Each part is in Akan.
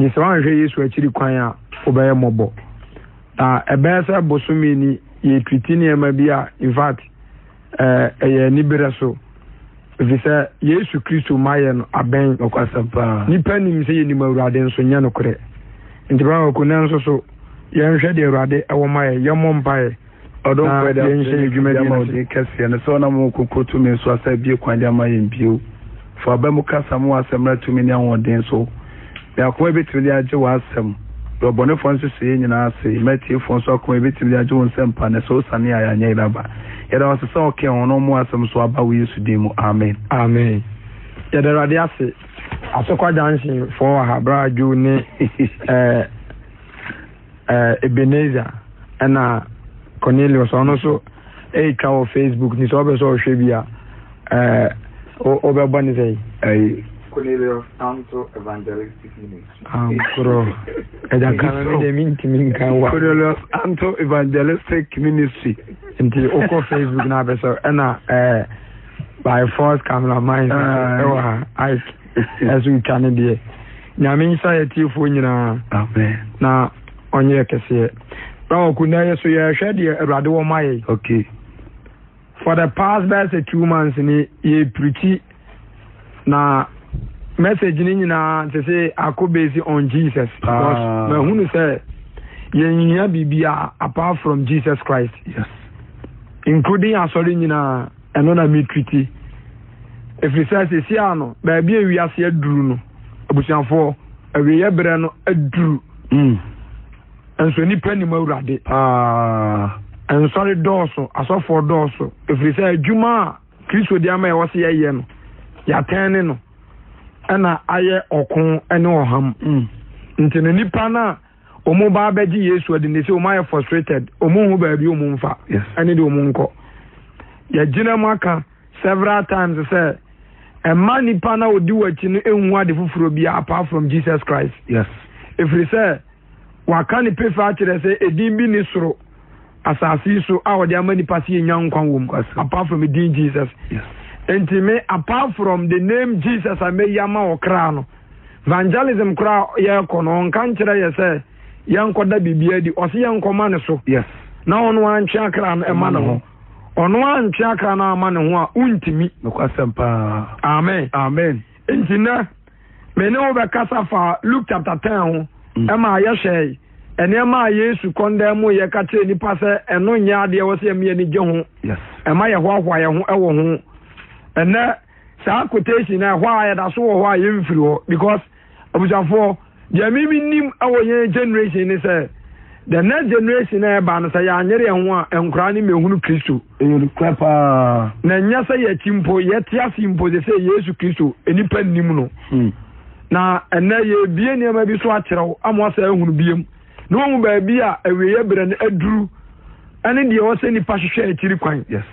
Nti sɛ woanhwɛ Yesu akyiri kwan a, wobɛyɛ mmɔbɔ. Na ɛbɛyɛ sɛ bosome ni yɛretriti nneɛma bi a in fact ɛyɛ aniberɛ so. Ɛfiri sɛ Yesu Kristo mayɛ no abɛn. Nokwasɛm paa. Nnipa nim sɛ yɛnim Awurade nso nyɛ nokorɛ. Nti bɛma kɔku nɛ nso so yɛnhwɛ deɛ Awurade ɛwɔ ma yɛ, yɛmmɔ mpaeɛ. Ɔdomfoɔ Na yɛda yɛnhyɛ yɛn dwumadie ama no wo ase. din kɛseɛ no sɛ wonam wo kronkron tumi so asa abue kwan de ama yɛn bio. Fa w'aba mu kasa ma w'asɛm mmra tumi ne ahoɔden so. Me akoma bɛtumi de agye w'asɛm. Brɛ ɔbɔnefoɔ nhyehyɛeɛ nyinaa ase. Ma atiefoɔ nso akoma bɛtumi de agye wo nsɛmpa no. Sɛ wosane a, yɛanyɛ yɛn aba. Yɛda wo ase sɛ woka yɛn ho na woma w'asɛm so aba wɔ Yesu din mu. Amen. Amen. Yɛda Awurade ase. Asokwa Junction foɔ wɔ ha, Bra Joe ne eh, eh, Ebenezer ɛna Cornelius ɔno nso ɛretwa wɔ Facebook ni sɛ ɔbɛ sɛ ɔhwɛ bi a eh, wobɛbɔ ne sɛ yi. Cornelius Anto Evangelistic Ministry. Ankorɔ ɛgya kan no deɛ mentumi nka wa. Cornelius Anto Evangelistic Ministry. Nti wokɔ Facebook na abɛ sɛ ɛna eh, by force cameraman ɛwɔ ha Ike ɛso twa ne deɛ. Nyame nhyira yɛ tiefoɔ nyinaa. Amen. Na ɔnyɛ kɛseɛ. Na ɔku na yɛ so yɛhwɛ deɛ Awurade wɔ ma yɛ. Okay. For the past bɛyɛ sɛ 2 months ni yɛ preach na message ni nyinaa te sɛ akɔ base on Jesus. Because Ah. mahunu sɛ yɛnhia biribiara apart from Jesus Christ. Yes. Including asɔre nyinaa ɛno na metreat. Ɛfiri sɛ seesei a no baabi a wiase aduru no abusuafoɔ awieeɛ berɛ no aduru. Nso nipa nim Awurade. Paa. Nsɔre dɔɔso, asɔfoɔ dɔɔso. Ɛfiri sɛ adwuma a Kristo de ama yɛwɔ sɛ yɛyɛ no, yɛatɛn ne no ɛna ayɛ ɔko ne ɔham. Nti no nipa no a wɔn ba abɛgye Yesu adi ne sɛ wɔn ayɛ frustrated, wɔn hu baabi wɔn mfa ɛne de wɔn nkɔ. Yɛgyina mu aka several times sɛ ɛma nipa na odi w'akyi no ehu ade foforɔ bi apart from Jesus Christ. Ɛfiri sɛ waka ne pefa akyerɛ sɛ edin bi ne soro asase yi so a ɔde ama nipa sɛ yɛnya nkwa wɔ mu apart from edin Jesus. Nti me apart from the name Jesus a meyi ama ɔkra no, evangelism koraa yɛrekɔ no ɔnka nkyerɛ yɛ sɛ yɛnkɔda biribi adi, ɔse yɛnkɔma ne so. Na ɔno antwe akra no ɛma ne ho. Ɔno antwe akra no ama ne ho a wontumi. Nokwasɛm paa. Amen. Amen. Nti nɛ me ne wo bɛkasa fa Luke chapter 10 ho ɛma yɛhwɛ nneɛma a Yesu kɔndɛn mu yɛ ka kyerɛ nipa sɛ ɛno nyɛ adeɛ wɔ sɛ yɛn ani gye ho. Ɛma yɛhoahoa yɛn ho ɛwɔ ho. Ɛnɛ saa quotation na ɛhɔ a yɛda so wɔ hɔ a yɛmfiri hɔ because abusuafoɔ deɛ mimi nim ɛwɔ yɛn generation ne sɛ the next generation na ɛba no sɛ yɛanyere yɛn ho a nkoraa ne mmɛhunu Kristo. Ɛyɛ nokorɛ paa. Na ɛnyɛ sɛ yɛkyi mpo yɛte ase mpo sɛ sɛ Yesu Kristo nnipa nnim no. Na ɛnɛ yɛbie nneɛma bi so akyerɛw ama wasa ahunu biem na wɔn baabi a awieeɛ berɛ no aduru ɛne deɛ ɛwɔ sɛ nnipa hwehwɛ akyiri kwan. Yes.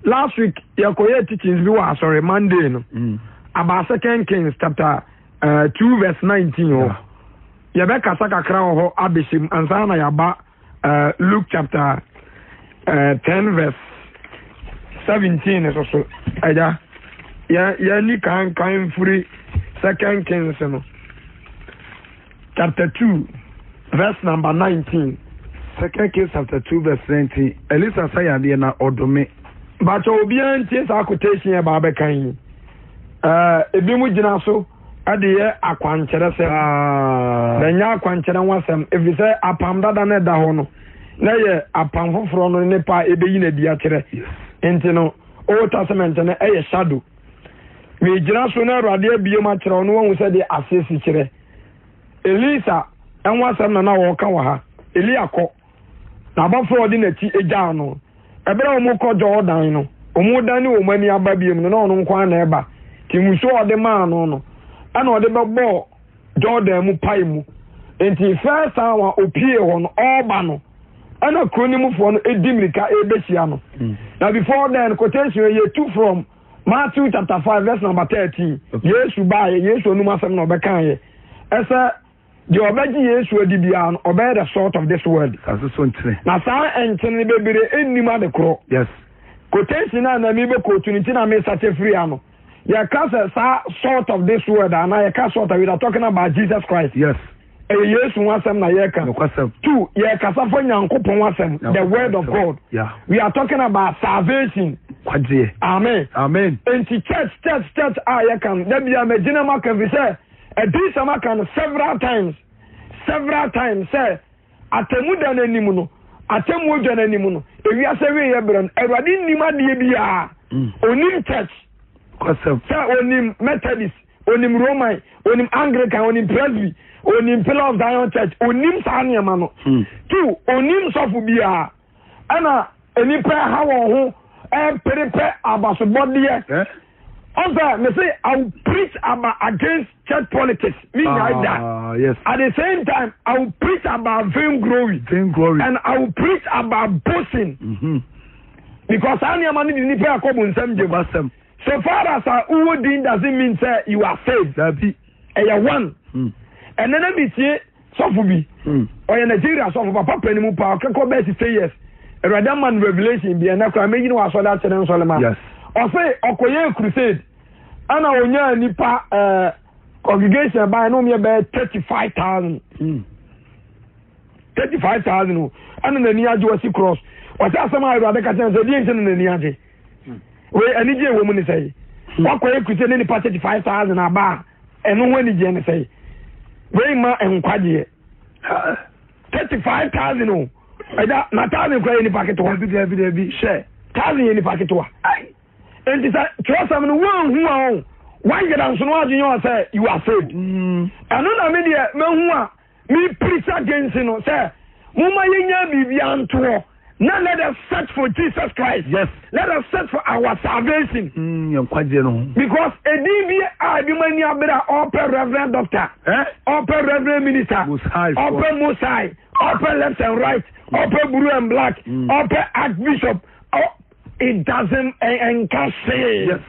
Last week yɛkɔyɛ teachings bi wɔ asɔre Monday no about Second Kings chapter 2 verse 19 hɔ. Yɛbɛkasa kakra wɔ hɔ abɛhyɛ mu ansa na yɛaba Luke chapter 10 verse 17 so so. Ɛgya yɛni kan kan mfiri Second Kings no chapter 2 verse number 19. Second Kings chapter 2 verse 19. Elisa sa yadeɛ na ɔdome. Bàtɛ obiara ntie saa quotation yɛ baa bɛka yi. Ebi mu gyina so ɛde yɛ akwankyerɛ sɛm. Na nyɛ akwankyerɛ ho asɛm ɛfiri sɛ apam dada no ɛda hɔ no na yɛ apam foforɔ no ne pa a ɛbɛyi no adi akyerɛ. Nti no Old Testament no ɛyɛ shadow. Megyina so na Awurade abue mu akyerɛ wo na wahu sɛ deɛ aseɛ si kyerɛ. Elisa ɛho asɛm na na wɔreka wɔ ha. Elia kɔ. Na abɔfoɔ a ɔde n'akyi gyaa no. Ɛberɛ a wɔkɔ Jordan no, wɔdane wɔn ani aba biom no, na ɔno nko ara na ɛba. Nti nsuo a ɔde maa no no, ɛna ɔde bɛbɔɔ Jordan mu pae mu. Nti first time a opie hɔ no, ɔreba no, ɛna kuro no mufoɔ no di mmirika ɛrebɛhyia no. Na before then, quotation yɛ tu from Matthew chapter 5 verse number 13. Yesu baeɛ, Yesu anum asɛm na ɔbɛkaeɛ. Ɛsɛ deɛ ɔbɛgye Yesu adi biara no, ɔbɛyɛ the salt of this world. Asase so nkyene. Na saa nkyene no bebree nnim ade korɔ. Yes. Quotation a na mebɛ quote no nti na mesate firi ano. Yɛka sɛ saa salt of this world anaa yɛka salt a we are talking about Jesus Christ. Yes. ɛyɛ Yesu ho asɛm na yɛreka. Nokwasɛm. Two, yɛrekasa fa Nyankopɔn asɛm, the word of God. Yeah. We are talking about salvation. Kwagyeɛ. Amen. Amen. Enti church, church, church a yɛka no, da bia magyina mu aka fi sɛ, adiyisɛm aka no several times, several times sɛ, atemmu da no anim no, atemmuo dwa no anim no, ewiase awieeɛ berɛ no, Awurade nnim adeɛ biara. Onim church. Kwasɛm. Sɛ onim Methodist, onim Roman, onim Anglican, onim Presby, onim Pillar of Zion Church, onim saa nneɛma no. Two, onim sɔfo biara. Ɛna nnipa ɛha wɔn ho ɛpere pɛ abasobɔdeɛ. Eh? Ɔsɛ me say I will preach about against church politics. Me nyae da. Ah, yes. At the same time, I will preach about vainglory. Vainglory. And I will preach about boasting. Because saa nneɛma no de nnipa ɛkɔ bonsam gyem. Nokwasɛm. So far as a wowɔ din doesn't mean sɛ you are saved. Dabi. Ɛyɛ one. Ɛnɛ na metie sɔfo bi. Ɔyɛ Nigeria sɔfo papa panin mu paa ɔkɛkɔ bɛyɛ 60 years. Awurade ama no revelation bi ɛnɛ koraa mɛyi no wɔ asɔre akyerɛ nsɔle ma. Yes. Ɔse ɔkɔyɛɛ crusade ɛna ɔnyaa nipa ɛɛ congregation ban na ɔmo yɛ bɛyɛ 35,000. 35,000 o ɛna n'ani agye wasi cross. Ɔsɛ asɛm a Awurade ka kyerɛ no sɛ deɛ nti na n'ani agye. Wei anigye wɔ mu ne sɛ wakɔyɛ crusade ne nipa 35,000 aba a ɛno ho anigyeɛ ne sɛ wei ma nkwagyeɛ 35,000 o ɛda na thousand kora yɛ nipa ketewa. Dabi dabi dabi hwɛ. Thousand yɛ nipa ketewa. Nti sɛ twerɛsɛm no woanhu a o wanyera nso no adwene wɔ sɛ you are saved. Ɛno na me deɛ mahu a me preach against no sɛ momma yɛnya biribiara nto hɔ na let us search for Jesus Christ. Yes. Let us search for our salvation. Yɛn nkwagyeɛ no ho. Because edin bi a ebi ma ni abere a ɔpɛ reverend doctor, Eh? ɔpɛ reverend minister, Most High for. ɔpɛ most high, ɔpɛ left and right, ɔpɛ blue and black, ɔpɛ archbishop. Oh, it doesn't nka hwee. Yes.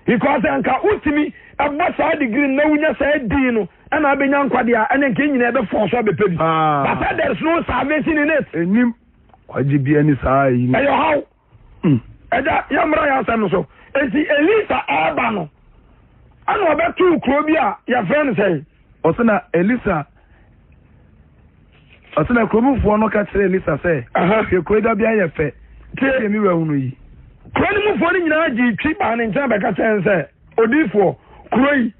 Because nka wotumi ɛbɔ saa degree na wonya saa din no ɛna abɛnya nkwa deɛ a ɛne nka nyinaa ɛbɛfɔɔ so abɛpɛ bi. Ah. But sɛ there is no salvation in it. Enim kwagye bia ni saa yi. Ɛyɛ ɔhaw. Ɛgya yɛmmra yɛ asɛm no so. Enti Elisa ɛreba no ɛna ɔbɛtoo kuro bi a yɛfrɛ no sɛn? Ɔsɛ na Elisa ɔsɛ na kuromufoɔ no ka kyerɛ Elisa sɛ, hwɛ kuro yi dabea yɛ fɛ, sɛdeɛ me wura hunu yi. Kuro no mufoɔ no nyinaa gyee twi baa ne nkyɛn bɛka kyerɛɛ no sɛ, Odiyifoɔ, kuro yi,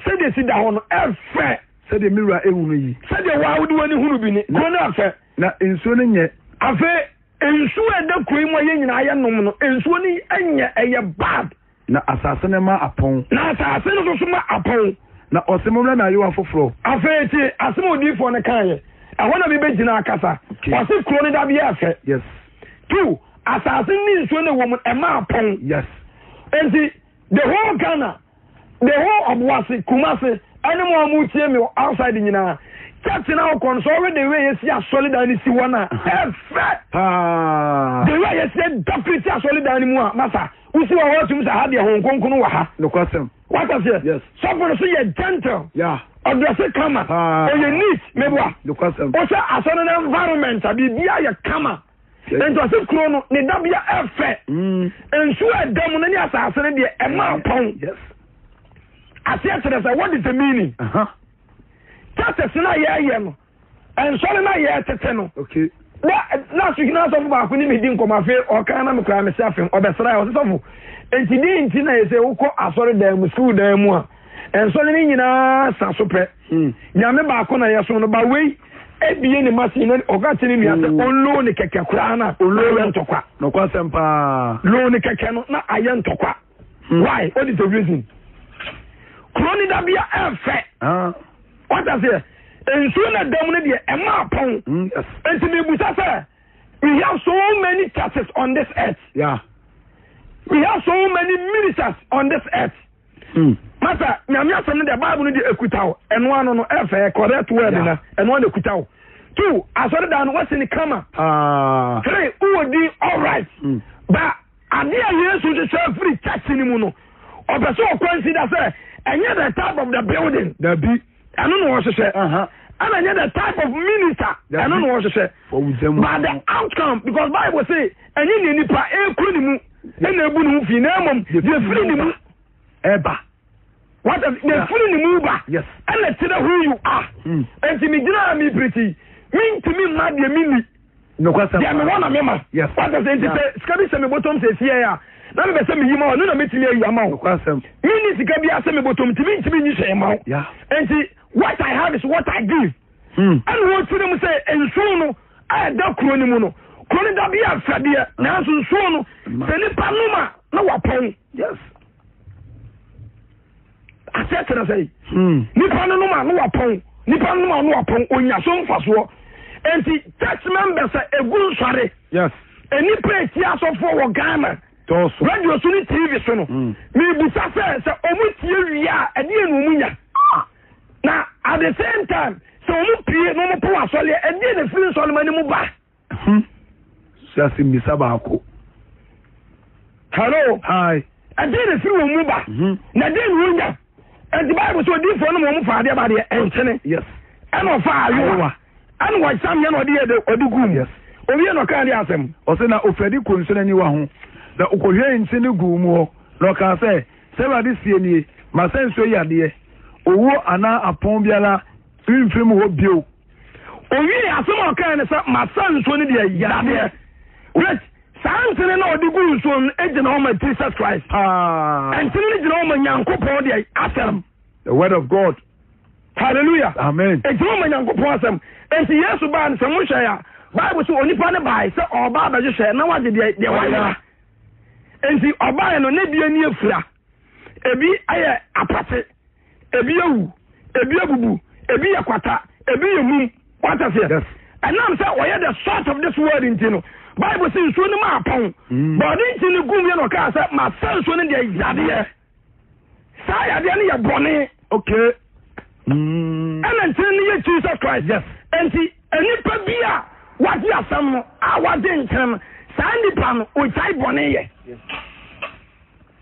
sɛdeɛ ɛsi da hɔ no, ɛfɛ. Sɛdeɛ me wura ehunu yi. Sɛdeɛ wo ara wode w'ani hunu bi ni, kuro no ɛfɛ. Na nsuo no nyɛ. Afei, nsuo a ɛda kuro yi mu a yɛn nyinaa yɛnom no, nsuo no nyɛ, ɛyɛ bad. Na asase no ma apɔn. Na asase no nso so ma apɔn. Na ɔse, Mommrɛ me ayowa foforɔ. Afei tie asɛm a odiyifoɔ no kaeɛ. Ɛhɔ na mebɛgyina akasa. Ɔse kuro no dabea ɛfɛ. Yes. Two, asase no ne nsuo no ɛwɔ mu no, ɛma apɔn. Yes. Enti, the whole Ghana, the whole Obuasi, Kumasi, ɛne mo a motie me wɔ outside nyinaa, church no a wokɔ no, sɛ ɔhwɛ the way yɛsi asɔredan no si hɔ no a, ɛfɛ. Paa. The way yɛsi decorate asɔredan no mu a, masa, wosi wɔ hɔ atum sɛ ha deɛ Honhom Kronkron wɔ ha. Nokwasɛm. Wata seɛ? Yes. Sɔfo no so yɛ gentle. Yeah. Ɔdrɛse kama. Paa. Ɔyɛ neat, meboa. Nokwasɛm. Wohwɛ asɔre no environment a, biribiara yɛ kama. Nti ɔse kuro no ne dabea ɛfɛ. Nsuo a ɛda mu no ne asase no deɛ ɛma apɔn. Yes. Aseɛ kyerɛ sɛ what is the meaning? Churches no a yɛyɛ no, nsɔre no a yɛtete no. Okay. Na last week na asɔfo baako ne me di nkɔmɔ afei ɔka na me koraa me se afem ɔbɛsra ɔse sɔfo nti di nti na yɛsɛ wokɔ asɔre dan mu sukuu dan mu a nsɔre no nyinaa sa so pɛ. Nyame baako na yɛsom no ba wei ebie ne machine na ɔka kyerɛ ne nua sɛ ɔnloo ne kɛkɛ koraa na ayɛ ntɔkwa. Nokwasɛm paa. Loo ne kɛkɛ no na ayɛ ntɔkwa. Why? What is the reason? Kuro ne dabea ɛfɛ. What I say? Nsuo na dam no deɛ ɛma apɔn. Yes. Nti mebusa sɛ we have so many churches on this earth. Yeah. We have so many ministers on this earth. Masa, nyame asɛm no deɛ Bible no deɛ ekuta wo. Ɛno ano no ɛfɛ correct word na ɛno ano ekuta wo. Two, asɔredan no wasi ne kama. Three, wowɔ din all right. Ba ade a Yesu hwehwɛ afiri church no mu no, ɔpɛ sɛ ɔconsider sɛ ɛnyɛ the type of the building. Dabi. Ɛno na ɔhwehwɛ. Ɛna ɛnyɛ the type of minister. Ɛno na ɔhwehwɛ. But the outcome, because Bible say ɛnyɛ nea nipa ekuru ne mu ɛna ebu ne ho fi na mmom deɛ firi ne mu ɛba. What does the firi ne mu ba? Yes. Ɛna kyerɛ who you are. Nti mi gyina ha mi pirikyi, mi ntumi mma deɛ mi ni. Nokwasɛm. Deɛ mewɔ na mema. Yes. What does nti sɛ sika bi hyɛ me bɔtɔm sɛ esie a, na mepɛ sɛ meyi ma wo, ɛno na metumi ayi ama wo. Nokwasɛm. Menni sika bi asɛ me bɔtɔm nti mentumi nyi hwee ma wo. Yeah. Nti what I have is what I give. Ɛna wɔkyerɛ mu sɛ nsuo no a ɛda kuro no mu no, kuro no da bi a fɛdeɛ, nanso nsuo no sɛ nipa nom a na wapɔn. Yes. Aseɛ kyerɛ sɛ nipa no nom a na wapɔn, nipa no nom a na wapɔn, onya so mfasoɔ. Nti church members a egu nsɔre. Yes. Nnipa etie asɔfoɔ wɔ Ghana. Dɔɔso. Radio so ne TV so no. Mibusa sɛ sɛ ɔmo tie wie a ɛdeɛ na ɔmo nya. Na at the same time sɛ ɔmo pie na ɔmo pɔn asɔre a ɛdeɛ na efiri nsɔre mu ba. Suase mbisa baako. Hello. Hi. Ɛdeɛ na efiri wɔn mu ba. Na ɛdeɛ na wɔnya. Ɛnti Bible sɛ odiifoɔ no ma wɔn fa adeɛ ba deɛ ɛnkyene. Yes. Ɛna ɔfa ayowa. Ɛna wɔsam yɛ na ɔde yɛ de ɔde gu mu. Yes. Owie na ɔka adeɛ asɛm. Ɔsɛ na ofiri adi kɔ nsuo n'aniwa ho na ɔkɔhwiee nkyene guu mu hɔ na ɔkaa sɛ, Sɛ Awurade seɛ nie, masa nsuo yi adeɛ, owuo anaa apɔn biara remfiri mu hɔ bio. Owiee asɛm a ɔkae ne sɛ, Masa nsuo no deɛ yadeɛ. Wait, saa ntene no a ɔde guu nsuo no gyina hɔ ma Jesus Christ. Paa. Ntene no gyina hɔ ma Nyankopɔn deɛ asɛm. The word of God. Hallelujah. Amen. Egyina hɔ ma Nyankopɔn asɛm. Enti Yesu baa no sɛ mohwɛ a, Bible sɛ onipa no bae sɛ ɔreba abɛhwehwɛ na wagye deɛ deɛ wayera. Enti ɔbae no ne deɛ ni afira. Ebi ayɛ apate, ebi awu, ebi abubu, ebi yɛ kwata, ebi yɛ mum. Wate aseɛ? Yes. Ɛnam sɛ ɔyɛ the salt of this world nti no, Bible sɛ nsuo no ma apɔn. But ɔde nkyi no gum yɛ na ɔkaa sɛ, masa nsuo no deɛ yadeɛ. Saa yadeɛ no yɛ bɔne. Okay. Ɛna nkyene no yɛ Jesus Christ. Yes. Enti nnipa bi a wagye asɛm no a wagye nkyene no, saa nnipa no ogyae bɔne yɛ.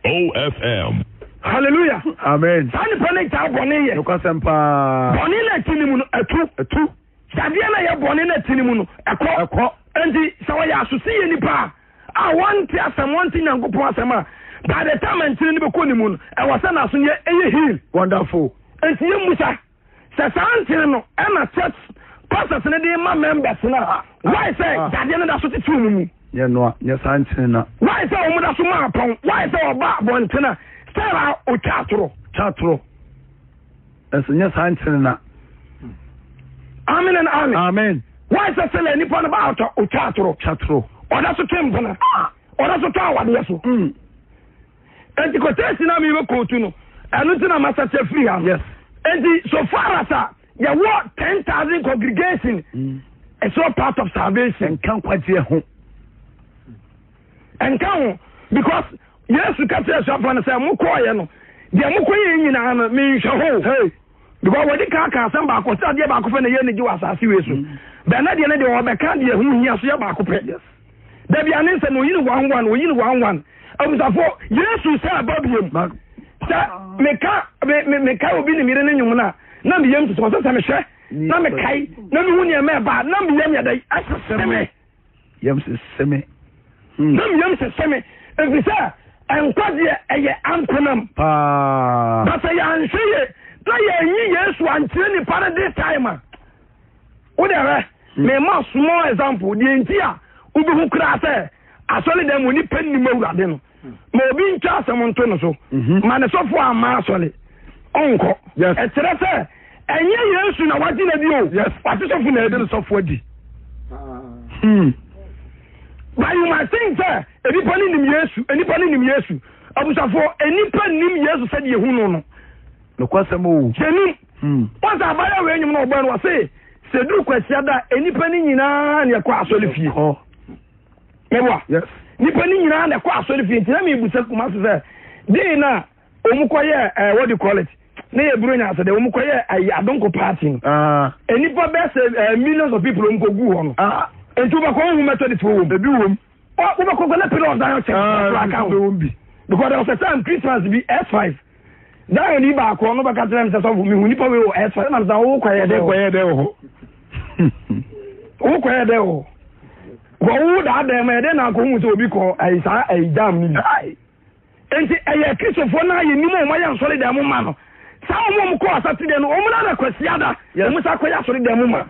OFM. Hallelujah. Amen. Saa nipa no gyae bɔne yɛ. Nokwasɛm paa. Bɔne no ɛte ne mu no ɛtu. Ɛtu. Dadeɛ no ɛyɛ bɔne no ɛte ne mu no ɛkɔ. Ɛkɔ. Enti sɛ ɔyɛ asose yɛ nipa a a wɔnte asɛm wɔnte Nyankopɔn asɛm a by the time nkyene no bɛkɔ ne mu no ɛwɔ sɛ n'aso no yɛ ɛyɛ heal. Wonderful. Enti yɛmmusa sɛ saa nkyene no ɛna church pastors no de ma members no a why sɛ dadeɛ no da so tete wɔn mu. Nyɛ noa, nyɛ saa nkyene na. Why sɛ wɔn da so ma apɔn? Why sɛ ɔba abɔnten a style a otwa atoro? Twa atoro. Ɛnso nyɛ saa nkyene na. Amen and amen. Amen. Why sɛ sɛ na nipa no ba ɔtɔ otwa atoro? Twa atoro. Ɔda so twe mpena. Ɔda so tɔ awadeɛ so. Enti quotation na mi bɛ kootu no, ɛno ti na ma sɛ kyɛ firi ha no. Yes. Enti so far as a yɛwɔ 10,000 congregation, it's not part of salvation. Ɛnka nkwagyeɛ ho. Ɛnka ho because Yesu ka kyerɛ asuafoɔ no sɛ mokɔɔyɛ no deɛ mokɔyɛ nyinaa no menhwɛ ho. Hey. Because wɔde ka ka asɛm baako sɛ adeɛ baako pɛ na ɛyɛ ne gye wɔ asase wei so. Bɛn deɛ no deɛ wɔbɛka deɛ ho hia so yɛ baako pɛ. Yes. Dabi ane sɛ na oyi ne one one oyi ne one one. Abusuafoɔ Yesu sɛ aba biem. Sɛ meka me me meka obi ne mire ne nwom no a na meyam sisi ɔsɛ sɛ mehwɛ na mekae na mehu nneɛma ɛba na meyam yɛ dɛ ɛsese me. Yam sese me. Na meyam sese me ɛfiri sɛ nkwagyeɛ ɛyɛ ankonam. Paa. Na sɛ yɛanhwɛ yie na yɛanyi Yesu ankyerɛ nipa no this time a wo deɛ hwɛ mema small example deɛ nti a wobɛhu koraa sɛ asɔre dɛm mu nipa nnim awurade no ma obi ntwa asɛm nto no so ma ne sɔfo amma asɔre ɔnkɔ. Yes. Ɛkyerɛ sɛ ɛnyɛ Yesu na wagye no adi o. Yes. Wagye sɔfo na adi. Ne sɔfo adi. But you might think sɛ nipa no nim Yesu, nipa no nim Yesu. Abusuafoɔ, nipa nim Yesu sɛdeɛ ehu no no. Nokwasɛm o. Yɛnim. Wɔn sɛ abayewa wei enyim na ɔbɔ no wɔse sɛ duru kwasia da nipa no nyinaa na ɛkɔ asɔre fie. Kɔ. Mɛboa. Yes. Nipa no nyinaa na ɛkɔ asɔre fie nti na mebusa Kumasi sɛ dee na wɔn kɔ yɛ ɛɛ what do you call it ne yɛ buro nyansa de wɔn kɔ yɛ ɛyɛ adonko party no. Nipa bɛɛ sɛ ɛɛ millions of people wɔn kɔ gu hɔ no. Nti wobɛkɔ wɔn hu Methodist wɔ wɔm. Ebi wɔ mu. Wobɛkɔ kɔ ne pillar of Zion church. Aka ho. Ebi wɔ mu bi. Because there was a time Christmas bi S5. Zion yi baako ɔno bɛka kyerɛ me sɛ sɔfo mehu nipa wei wɔ S5 na sɛ wo kɔyɛ dɛ Kɔyɛ dɛ wɔ hɔ. Wo kɔyɛ dɛ wɔ hɔ. Wo daa dɛn ma yɛdɛ na akɔhu sɛ obi kɔ ayi saa ayi jam no bi. Nti ɛyɛ Kristofoɔ no a yɛnim a wɔayɛ nsɔre dan mu ma no. Saa wɔn a wɔkɔ asase deɛ no, wɔn na na Kwasiada, wɔn sa kɔyɛ asɔre dɛm ma.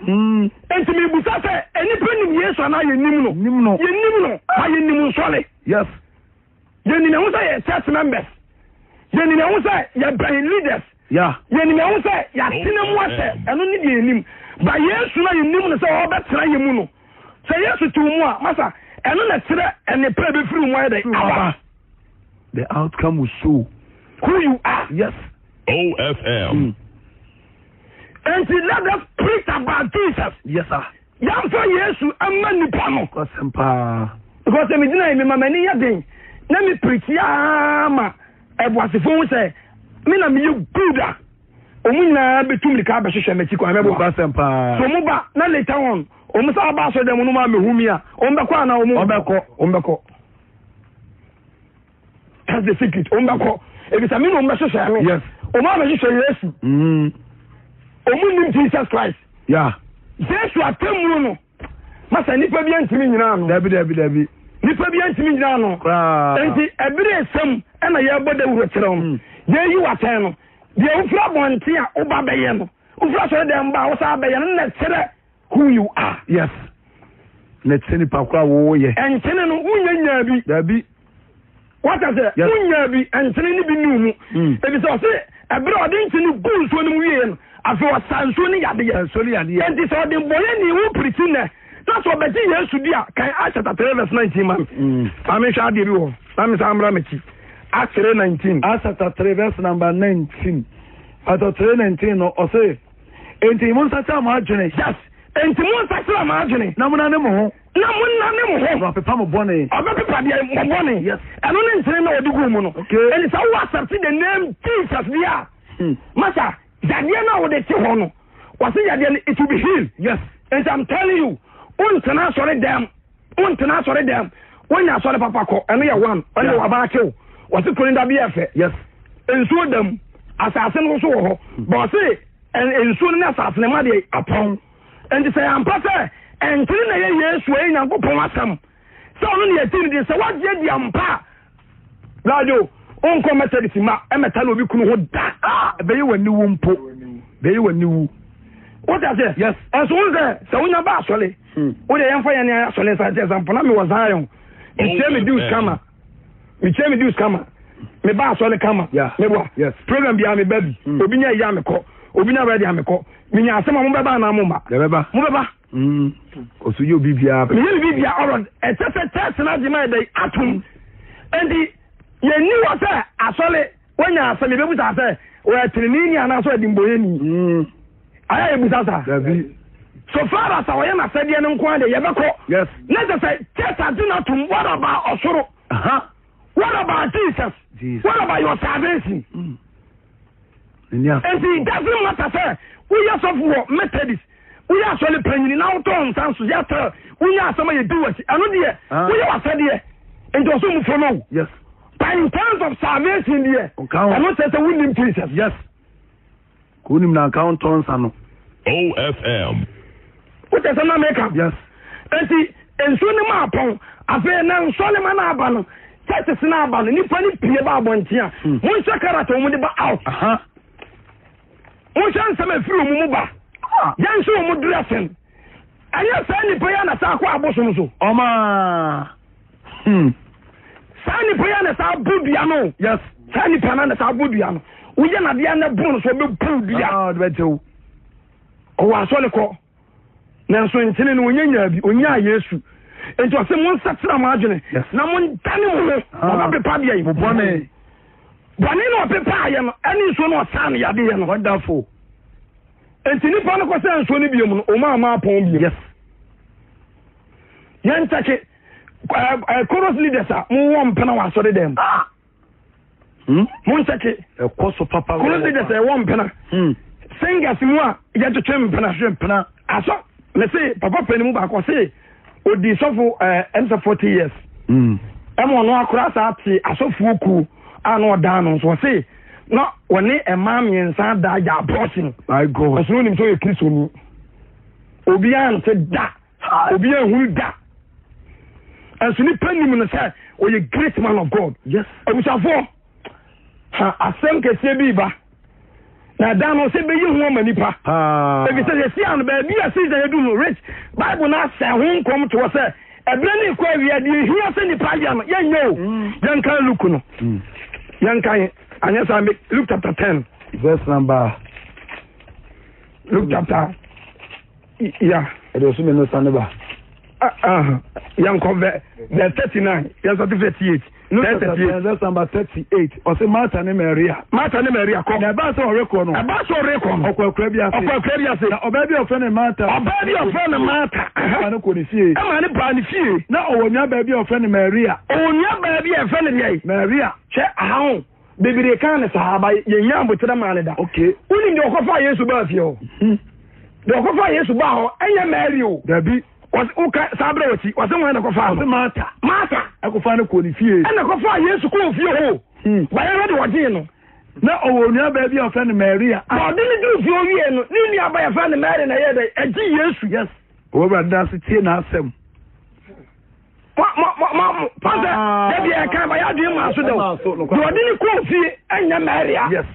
Nti mebusa sɛ, nnipa nim Yesu anaa yɛnim no? Nim no. Yɛnim no, ma yɛnim nsɔre. Yes. Yɛnim ɛho sɛ yɛ church members. Yɛnim ɛho sɛ yɛbɛn leaders. Yeah. Yɛnim ɛho sɛ yɛatena mu ahyɛ, ɛno ne deɛ yɛnim. Ba Yesu na yɛnim no sɛ ɔbɛtena yɛ mu no. Sɛ Yesu te wo mu a, masa, ɛno na kyerɛ ɛne pɛ bɛfiri wo mu ayɛ dɛ, aba. The outcome will show who you are. Yes. OFM. Nti let us preach about Jesus. Yes, sir. Yɛmfa Yesu ama nipa no. Kwasɛm paa. Because sɛ megyina yi mema m'ani yɛ den na me preach aa ma ɛboasefo ho sɛ me na meyɛ good a, ɔmu nyinaa bɛtu mirika abɛhwehwɛ m'akyi kwan mɛboa. Kwasɛm paa. So ɔmu ba na later on ɔmu sa aba asɔre dɛm no ma mehu mi a, ɔmu bɛkɔ anaa ɔmu Ɔbɛkɔ. Ɔmu bɛkɔ. That's the secret. Ɔmu bɛkɔ. Ebisa mi na ɔmu bɛhwehwɛ me. Yes. Ɔmu abɛhwehwɛ Yesu. Ɔmu nim Jesus Christ. Yeah. Yesu atemmuo no, masa nipa bi ntumi nyinaa no. Dabi dabi dabi. Nipa bi ntumi nyinaa no. Koraa. Nti ɛbere esɛm ɛna yɛbɔ dawuro kyerɛ wɔn. Yɛyi w'atɛn no. Deɛ wofiri abɔnten a woba bɛyɛ no, wofiri asɔre dɛm ba a wosan bɛyɛ no na kyerɛ who you are. Yes. Na kyerɛ nipa koro a wɔyɛ. Nkyene no wonya nyaa bi. Dabi. Wata sɛ Yes. wonya bi nkyene no bi ne wo mu. Ebi sɛ ɔse ɛbere a ɔde nkyene gu nsuo no mu wie no, afei ɔsa nsuo no yadeɛ. Nsuo no yadeɛ. Nti sɛ ɔde bɔyɛ ni wo pirikyi nnɛ na sɛ ɔbɛgye Yesu di a, kan Acts chapter 3 verse 19 ma me. Ma menhwɛ adeɛ bi wɔ hɔ na me san mmra m'akyi. Acts 3:19. Acts chapter 3 verse number 19. Chapter 3:19 no ɔse, enti monsakyera mo adwene. Yes. Enti monsakyera mo adwene. Na monane mo ho. Na monane mo ho. Na ɔpepa mo bɔne. Ɔbɛpepa deɛ mo bɔne. Yes. Ɛno ne nkyene na ɔde guu mu no. Okay. Enti sɛ wo accept the name Jesus deɛ a, masa, yadeɛ no a wode te hɔ no, wɔse yadeɛ no, it will be healed. Yes. Enti I'm telling you, wontena asɔre dɛm, wontena asɔre dɛm, wonya asɔre papa kɔ, ɛno yɛ one, ɛno Yeah. waba akyew. Wɔse kuro no da bi yɛ fɛ. Yes. Nsuo dam, asase no nso wɔ hɔ. But ɔse nsuo no ne asase no ma deɛ apɔn. Enti sɛ yɛampa sɛ ɛnkyene na ɛyɛ Yesu ɛyɛ Nyankopɔn asɛm sɛ ɔno ne yɛti no deɛ, sɛ woagye adi ampa a, Radio, wonkɔ Methodist ma ɛmɛta na obi kunu ho da. Ah, ɛbɛyɛ w'aniwu mpo. Bɛyɛ w'aniwu. Wote aseɛ? Yes. Ɛnso wo sɛ sɛ wonya ba asɔre, wode yɛmfa yɛne asɔre nsa nkyɛ sɛ mpo na mewɔ Zion. Mekyia me dues kama. Mekyia me dues kama. Meba asɔre kama. Yeah. Meboa. Yes. Program biara meba bi. Obi nya yi a mekɔ. Obi nya bɛde a mekɔ. Menya asɛm a mobɛba anaa momma? Yɛbɛba. Mobɛba. Ɔso yɛ obi biara. Meyɛ biribi bia ɔrɔ ɛkyɛ sɛ church no agye ma ɛdɛ atom. Enti yɛnni hɔ sɛ asɔre woanya asɛm yɛbɛbusa sɛ wɔyɛ tenenee ni anaasɛ ɔyɛ dimbɔyɛni. Ayɛ yɛbusa saa. Dabi. So far as a ɔyɛ n'asɛdeɛ no nko ara deɛ yɛbɛkɔ. Yes. Na kyɛ sɛ church agye no atom, what about ɔsoro? Aha. What about Jesus? Jesus. What about your salvation? N'ani asɔ. Enti it doesn't matter sɛ woyɛ sɔfo wɔ Methodist, woyɛ asɔre panyini na wotɔ nsa nso yɛ tɛ wonya asɛm a yɛdi w'akyi, ɛno deɛ woyɛ w'asɛdeɛ nti ɔsɛ mu follow. Yes. But in terms of salvation deɛ, Ɔka ho. ɛno kyerɛ sɛ wonim Jesus. Yes. Kò wonim na nka wontɔ nsa no. OFM. Wokyɛ sɛ na meka. Yes. Enti nsuo no ma apɔn, afei na nsɔre ma no aba no, churches no aba no, nipa no pie ba abɔnten a, monhwɛ character wɔn de ba out. Aha. Monhwɛ nsɛm a ɛfiri wɔn mu ba. Yɛnhwɛ wɔn dressing. Ɛnyɛ saa nipa yi a na saa akɔ abosom so. Ɔma. Saa nipa yi a na saa bu dua no. Yes. Saa nipa no na saa bu dua no. Woyɛ nadeɛ na bu no so ɔbɛbu dua. Ah, ɔde bɛkyɛ wo. Ɔwɔ asɔre kɔ. Nanso nkyene no onya nyaa bi, onyaa Yesu. Nti ɔse monsakyera mo adwene Yes. na mondane mo ho. Ah. Ɔbɛpepa deɛ yi. Mo bɔne. Bɔne na ɔpepaayɛ no ɛne nsuo no ɔsaa no yadeɛ no. Wonderful. Nti nipa no kɔsɛ nsuo no biom no, ɔma ama apɔn biom. Yes. Yɛnkyɛke chorus leaders a mowɔ mpena wɔ asɔre dɛm. Ah. Monkyɛke. Ɛkɔ so papa. Chorus leaders a ɛwɔ mpena. Singers mu a yɛtwetwe mpena. Twetwe mpena. Asɔ me se papa panin mu baako ɔse odi sɔfo ɛm sɛ 40 years. Ɛma ɔno akora saa te asɔfoɔ kuo a na ɔdaa no nso ɔse na ɔne mmaa mmiɛnsa da yɛ abortion. My God. Ɔso onim sɛ ɔyɛ Kristoni. Obiara nte da. Obiara nhunu da. Ɛnso nipa nim no sɛ ɔyɛ great man of God. Yes. Abusuafoɔ, ha asɛm kɛseɛ bi ba. Na ɛda no sɛ bɛyi ho ama nipa. Efisɛ yɛsi ano baabi a season edu no rich Bible no asɛ ho nkɔm toɔ sɛ ɛberɛ no rekɔ awia deɛ ehia sɛ nipa yɛ no yɛnyɛ o. Yɛnkan Luke no. Yɛnkan anyɛ saa Luke chapter 10. Verse number. Luke chapter yeah. Ɛde ɔso mmienu sane ba. Yɛnkɔ verse 39 yɛnsɔte 38. Luke chapter 10 verse number 38. Ɔsɛ Martha ne Maria. Martha ne Maria kɔ. Na ɛbaa sɛ ɔrekɔ no. Ɛbaa sɛ ɔrekɔ no. Ɔkɔ akura bi ase. Ɔkɔ akura bi ase. Na ɔbaa bi a ɔfrɛ no Martha. Ɔbaa bi a ɔfrɛ no Martha. Ɛma no kɔ ne fie. Ɛma ne baa ne fie. Na ɔwɔ nua baa bi a ɔfrɛ no Maria. Ɔwɔ nua baa bi a ɛfrɛ no deɛ. Maria. Hwɛ aha ho. Bebree kan ne saa ba yɛnya aboterɛ maa ne da. Okay. Wonim deɛ ɔkɔfaa Yesu baa fie hɔ. Deɛ ɔkɔfaa Yesu baa hɔ ɛnyɛ Mary o. Dabi. Woka saa berɛ wɔkyi wɔse wɔn na kɔfaa no. Ɔse Martha. Martha. Ɛkɔfaa no kɔɔ ne fie. Ɛna kɔfaa Yesu kɔɔ fie hɔ. Bayɛhwɛ de wɔgyee no. Na ɔwɔ onua baa bi a ɔfrɛ no Maria. Na ɔde ne duru fie owie no, ne nua ba yɛfrɛ no Mary na ɛyɛ dɛ ɛgye Yesu. Yes. Ɔwɔ Awurade no ase tie n'asɛm. Mo pasɛ dabi ɛka ba yɛ adwene maa so dɛ o. Deɛ ɔde ne kɔɔ fie ɛnyɛ Maria. Yes.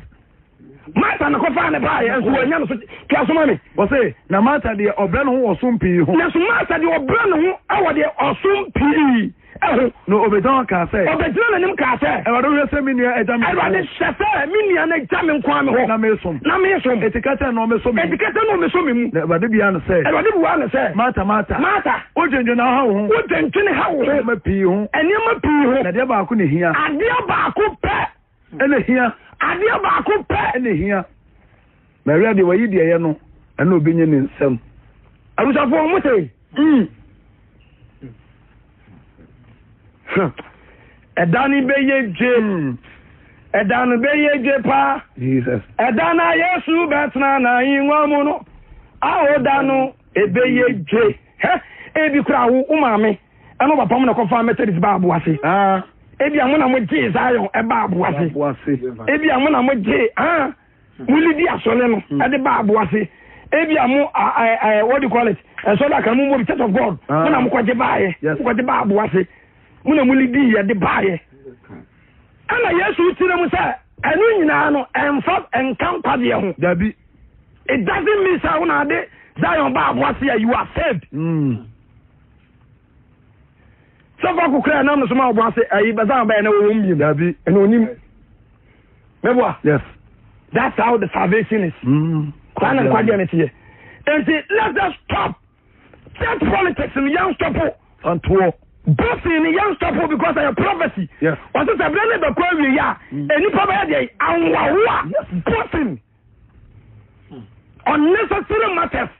Martha na kɔfaa ne baeɛ nso wɔanya no so toa so ma me. Wɔse na Martha deɛ ɔbrɛ ne ho wɔ ɔsom pii ho. Nanso Martha deɛ ɔbrɛ ne ho wɔ deɛ ɔsom pii ho. Na ɔbɛgyina hɔ kaa sɛ. Ɔbɛgyina n'anim kaa sɛ. Awurade wohwɛ sɛ me nua agya me. Awurade hwɛ sɛ me nua no agya me nko ara me hɔ. Na mesom. Na mesom. Enti ka kyerɛ no ɔmmɛsɔ me mu. Enti ka kyerɛ no ɔmmɛsɔ me mu. Na Awurade buaa no sɛ. Awurade buaa no sɛ. Martha, Martha. Martha. Wodwendwene ha wo ho. Wodwendwene ha wo ho. Nneɛma pii ho. Nneɛma pii ho. Na adeɛ baako na ehia. Adeɛ baako pɛ. Ɛna ehia. Adeɛ baako pɛ. Ɛna ehia. Maria deɛ wayi deɛ ɛyɛ no, ɛna obɛnya ne nsam. Abusuafoɔ mo te. Ɛda no bɛyɛ dwe. Ɛda no bɛyɛ dwe paa. Jesus. Ɛda no a Yesu bɛtena n'ahengua mu no, awo da no ɛbɛyɛ dwe. Hɛ, ebi koraa wo wo maame ɛne wo papa mo na kɔfaa Methodist baa Aboase. Ah. Ebi a mo na mo gyee Zion ɛbaa Aboase. Aboase. Ebi a mo na mo gyee ah mo lidi asɔre no ɛde baa Aboase. Ebi a mo ɛ ɛ what do you call it? Ɛsɔre aka mo mo Church of God. Mo na mo kɔgye baayɛ. Yes. Mo kɔgye baa Aboase. Mo na mo lidi yɛ de baayɛ. Ɛna Yesu kyerɛ mu sɛ ɛno nyinaa no ɛnfa ɛnka nkwagyeɛ ho. Dabi. It doesn't mean sɛ wo na ade Zion ba aboase a you are saved. Sɛ fa kokora ɛnam no so ma ɔboase ayi ba Zion bɛyɛ na wɔwɔ mu biem. Dabi. Ɛna onim. Mɛboa. Yes. That's how the salvation is. Saa na nkwagyeɛ no teɛ. Nti let us stop church politics no yɛn stop o. Santoɔ. Bossing no yɛn stop o because ɛyɛ prophecy. Yes. Wɔsɛ sɛ ebile ne bɛkɔ awie yɛ a nnipa bɛyɛ deɛ anwahoa. Yes. Bossing. Unnecessary matters.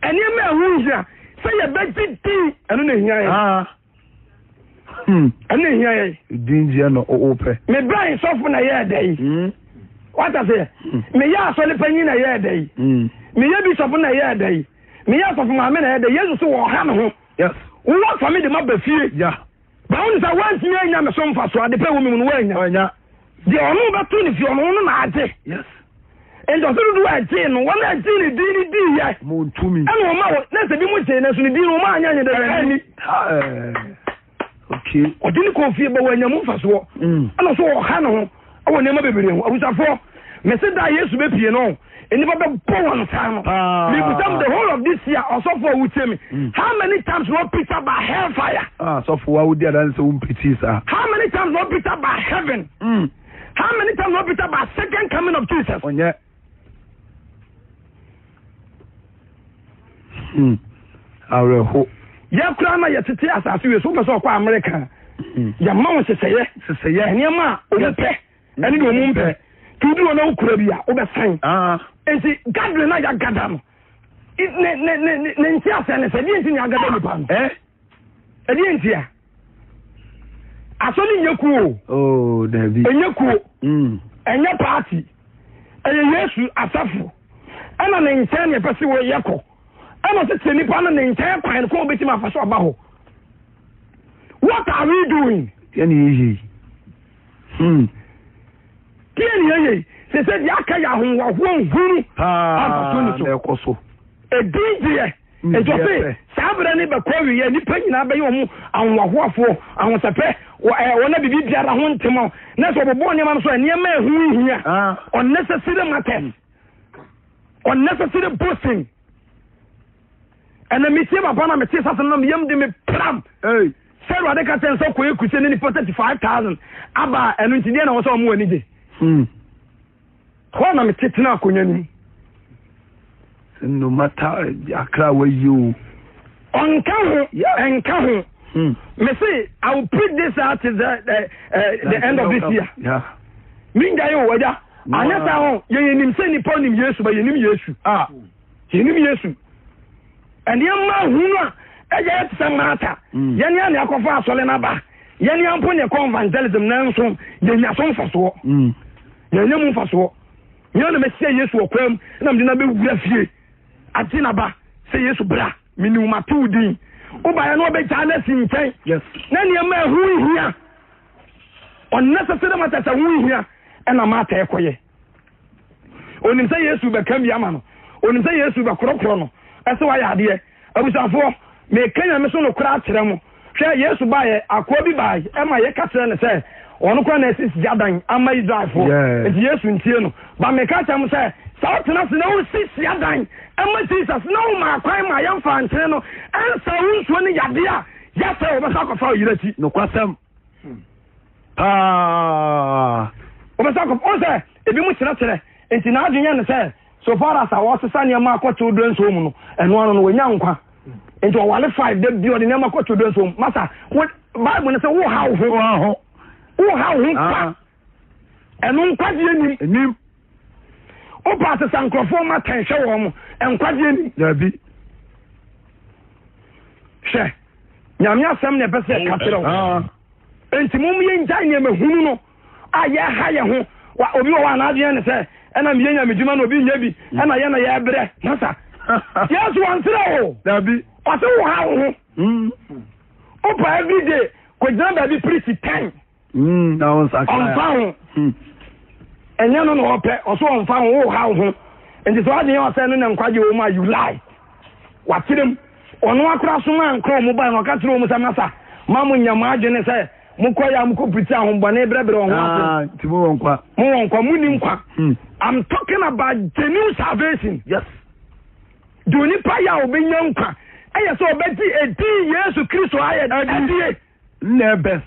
Nneɛma a ɛho nhia sɛ yɛbɛgye din ɛno na ehia yɛn. Ah. Ɛno na ehia yɛn. Din gyeɛ no o pɛ. Me bɛn sɔfo na ɛyɛɛ dɛ yi. Wata sɛ meyɛ asɔre panyin na ɛyɛɛ dɛ yi. Meyɛ bishop na ɛyɛɛ dɛ yi. Meyɛ asɔfo maame na ɛyɛɛ dɛ yi. Yesu so wɔ ɔha me ho. Yes. Wowɔ fa me de ma ba fie. Yeah. Báwo ni sɛ woantumi anya me so mfaso ade pɛ wɔ me mu no woanya. Ɔnya. Deɛ ɔno bɛto ne fie ɔno no na agye. Yes. Nti ɔsɛ dodoɔ a ɛgyee no wɔn a ɛgyee ne din no diiɛ. Mo ntumi. Ɛna wɔn a wɔ na sɛ bi mo gyee no nso ne din no wɔn anyɛ anyɛ dɛ ɛni. Okay. Ɔde ne kɔɔ fie bɛ wɔanya mu mfasoɔ. Ɛna ɔso ɔha ne ho ɛwɔ nneɛma bebree ho. Abusuafoɔ mese da Yesu bɛpie no nnipa bɛbɔ wɔn nsa no. Mebisa mo the whole of this year ɔsɔfo a wotie me how many times na ɔpita ba hellfire? Ah, sɔfo wa wodi adanse wo mpiti saa. How many times na ɔpita ba heaven? How many times na ɔpita ba second coming of Jesus? Ɔnyɛ. Awerɛho. Yɛ koraa na yɛtete asase wei so wopɛ sɛ ɔkɔ Amerika yɛma wo nhyehyɛeɛ Sesɛyɛ. nneɛma a ɔmu pɛ ɛne deɛ ɔmu mpɛ nti woduru hɔ na wokura bi a wobɛsan. Ah. Nti gathering na yɛagada no ne ne ne ne nti asɛ ne sɛ ɛdeɛ nti ne agada nipa no. Eh? Ɛdeɛ nti a asɔre nyɛ kuo. Oh, Dabi. Ɛnyɛ kuo. Ɛnyɛ party. Ɛyɛ Yesu asafo. Ɛna ne nkyɛn na yɛpɛ sɛ wɔyɛ kɔ. Ɛna ɔsɛ kyerɛ nipa no ne nkyɛn kwan no kɔn obetumi afa so aba hɔ. What are we doing? Deɛ ne yɛyɛ yi. Deɛ ne yɛyɛ yi. Sɛ sɛ deɛ aka yɛ ahohoahoa nhunu. Paa na ɛkɔ so. Edin deɛ. Nti ɔse saa berɛ ne bɛkɔ awieɛ nnipa nyinaa bɛyɛ wɔn ahohoahoafoɔ, ahosɛpɛ, wɔn a biribi biara ho ntem a na sɛ ɔbobɔ nneɛma no so a nneɛma a ɛho nhia, unnecessary matters. Unnecessary boasting. Ɛna metie papa na mete sase no na meyam de me pram. Sɛ Awurade ka kyerɛ sɛ kɔyɛ kusie ne nipa 35,000 aba a ɛno nti deɛ na wɔ sɛ ɔmo ani gye. Hɔ na mete tena akonnwa no mu. No matter akra wayi o. Ɔnka ho, ɛnka ho. Me se, I will preach this out to the end of this year. Yeah. Mingya yi o, agya. Anyɛ saa ho, yɛn yɛnim sɛ nipa nim Yesu, ba yɛnim Yesu. Ah. Yɛnim Yesu. Nneɛma hunu a ɛyɛ yɛ te sɛ Martha. Yɛn ne akɔfa asɔre no aba. Yɛn ne ampo ne ɛkɔ evangelism nanso yɛnya so mfasoɔ. Yɛnya mu mfasoɔ. Mea na mɛhyia Yesu wɔ kwan mu na mede no abɛwura fie agye n'aba sɛ Yesu bra menim mate wo din. Wobaeɛ no ɔbɛgyaa no asi nkyɛn. Na nneɛma ɛho nhia. Unnecessary matters ɛho nhia ɛna Martha ɛkɔyɛ. Onim sɛ Yesu bɛka bi ama no. Onim sɛ Yesu bɛkorɔkorɔ no. Ɛsɛ wayɛ adeɛ. Abusuafoɔ, meka Nyame so nokorɛ akyerɛ mo. Hwɛ, Yesu baeɛ, akoa bi bae ma yɛka kyerɛɛ no sɛ ɔno koraa na asi hyiadan ama Israelfoɔ. Enti Yesu ntie no. But meka kyerɛ mo sɛ, sɛ wotena ase na wosi hyiadan ma Jesus na womaa kwan ma yɛmfaa nkyene no nsaa wo nsuo ne yadeɛ a, yɛ sɛ wɔbɛsan akɔfa wo yere akyi. Nokwasɛm paa. Wɔbɛsan akɔfa, wohu sɛ ebinom kyerɛkyerɛ, enti n'adwene yɛ no sɛ So far as a wɔsesa nneɛma akɔ children's home no, ɛno ano no wɔnya nkwa. Nti ɔwale five da bi ɔde nneɛma kɔ children's home. Masa, wo Bible no sɛ wo ha wo ho. Wo ha wo ho kwa. Ah. Ɛno nkwagyeɛ nim. Nim. Wopa asesa nkurɔfoɔ ma tɛn hwɛ wɔn mo. Nkwagyeɛ nim. Dabi. Hwɛ, Nyame asɛm na ɛpɛ sɛ ɛka kyerɛ wo. Ah. Enti mom yɛngyae nneɛma hunu no a yɛha yɛn ho. Wa obi wɔ hɔ a n'adwene ne sɛ ɛna meyɛ nyamedwuma na obi nyɛ bi ɛna yɛ na yɛbrɛ. Masa, Yesu wansrɛ o. Dabi. Ɔse wo ha wo ho. Wopa everyday kɔgyina baabi preach 10. Na wo nsa Ɔmfa ho. Ɛnyɛ no na ɔpɛ, ɔso ɔmfa ho, wo ha wo ho. Nti sɛ wadwene yɛ ɔsɛ no na nkwagye wɔ mu a you lie. Wakyerɛ mu. Ɔno akora soma ankra ɔmo bae na ɔka kyerɛ ɔmo sɛ masa ma mo nya mo adwene sɛ mokɔ yɛ a mokɔ pirikyi ahombɔne brɛbrɛ ɔho ase. Ah, nti mo wɔ nkwa. Mo wɔ nkwa, mo ni nkwa. I'm talking about genuine salvation. Yes. Deɛ onipa yɛ a ɔbɛnya nkwa ɛyɛ sɛ ɔbɛgye edin Yesu Kristo ayɛ adie. Nnɛ best.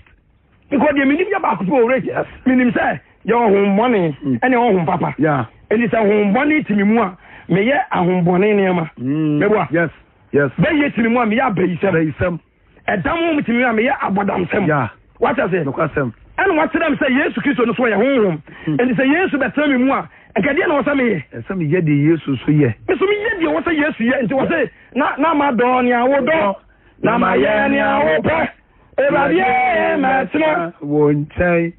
Because deɛ menim yɛ baako pɛ owura. Yes. Menim sɛ yɛwɔ honhommɔne ɛne ɛwɔ honhom papa. Yeah. Enti sɛ honhommɔne te me mu a, meyɛ ahombɔne nneɛma. Meboa. Yes. Yes. Bɛyɛ te me mu a, meyɛ abayisɛm. Abayisɛm. Ɛdam honhom te me mu a, meyɛ abɔdamsɛm. Yeah. Wate ase? Nokwasɛm. Ɛna wakyerɛ me sɛ Yesu Kristo no so ɔyɛ honhom. Enti sɛ Yesu bɛtena me mu a, nka deɛ na ɛwɔ sɛ meyɛ? Ɛsɛ sɛ meyɛ deɛ Yesu nso yɛ. Me nso meyɛ deɛ ɛwɔ sɛ Yesu yɛ. Nti wɔse, na na madɔ nea wodɔ, na mayɛ nea wopɛ. Awurade ee, mɛtena. Wo nkyɛn.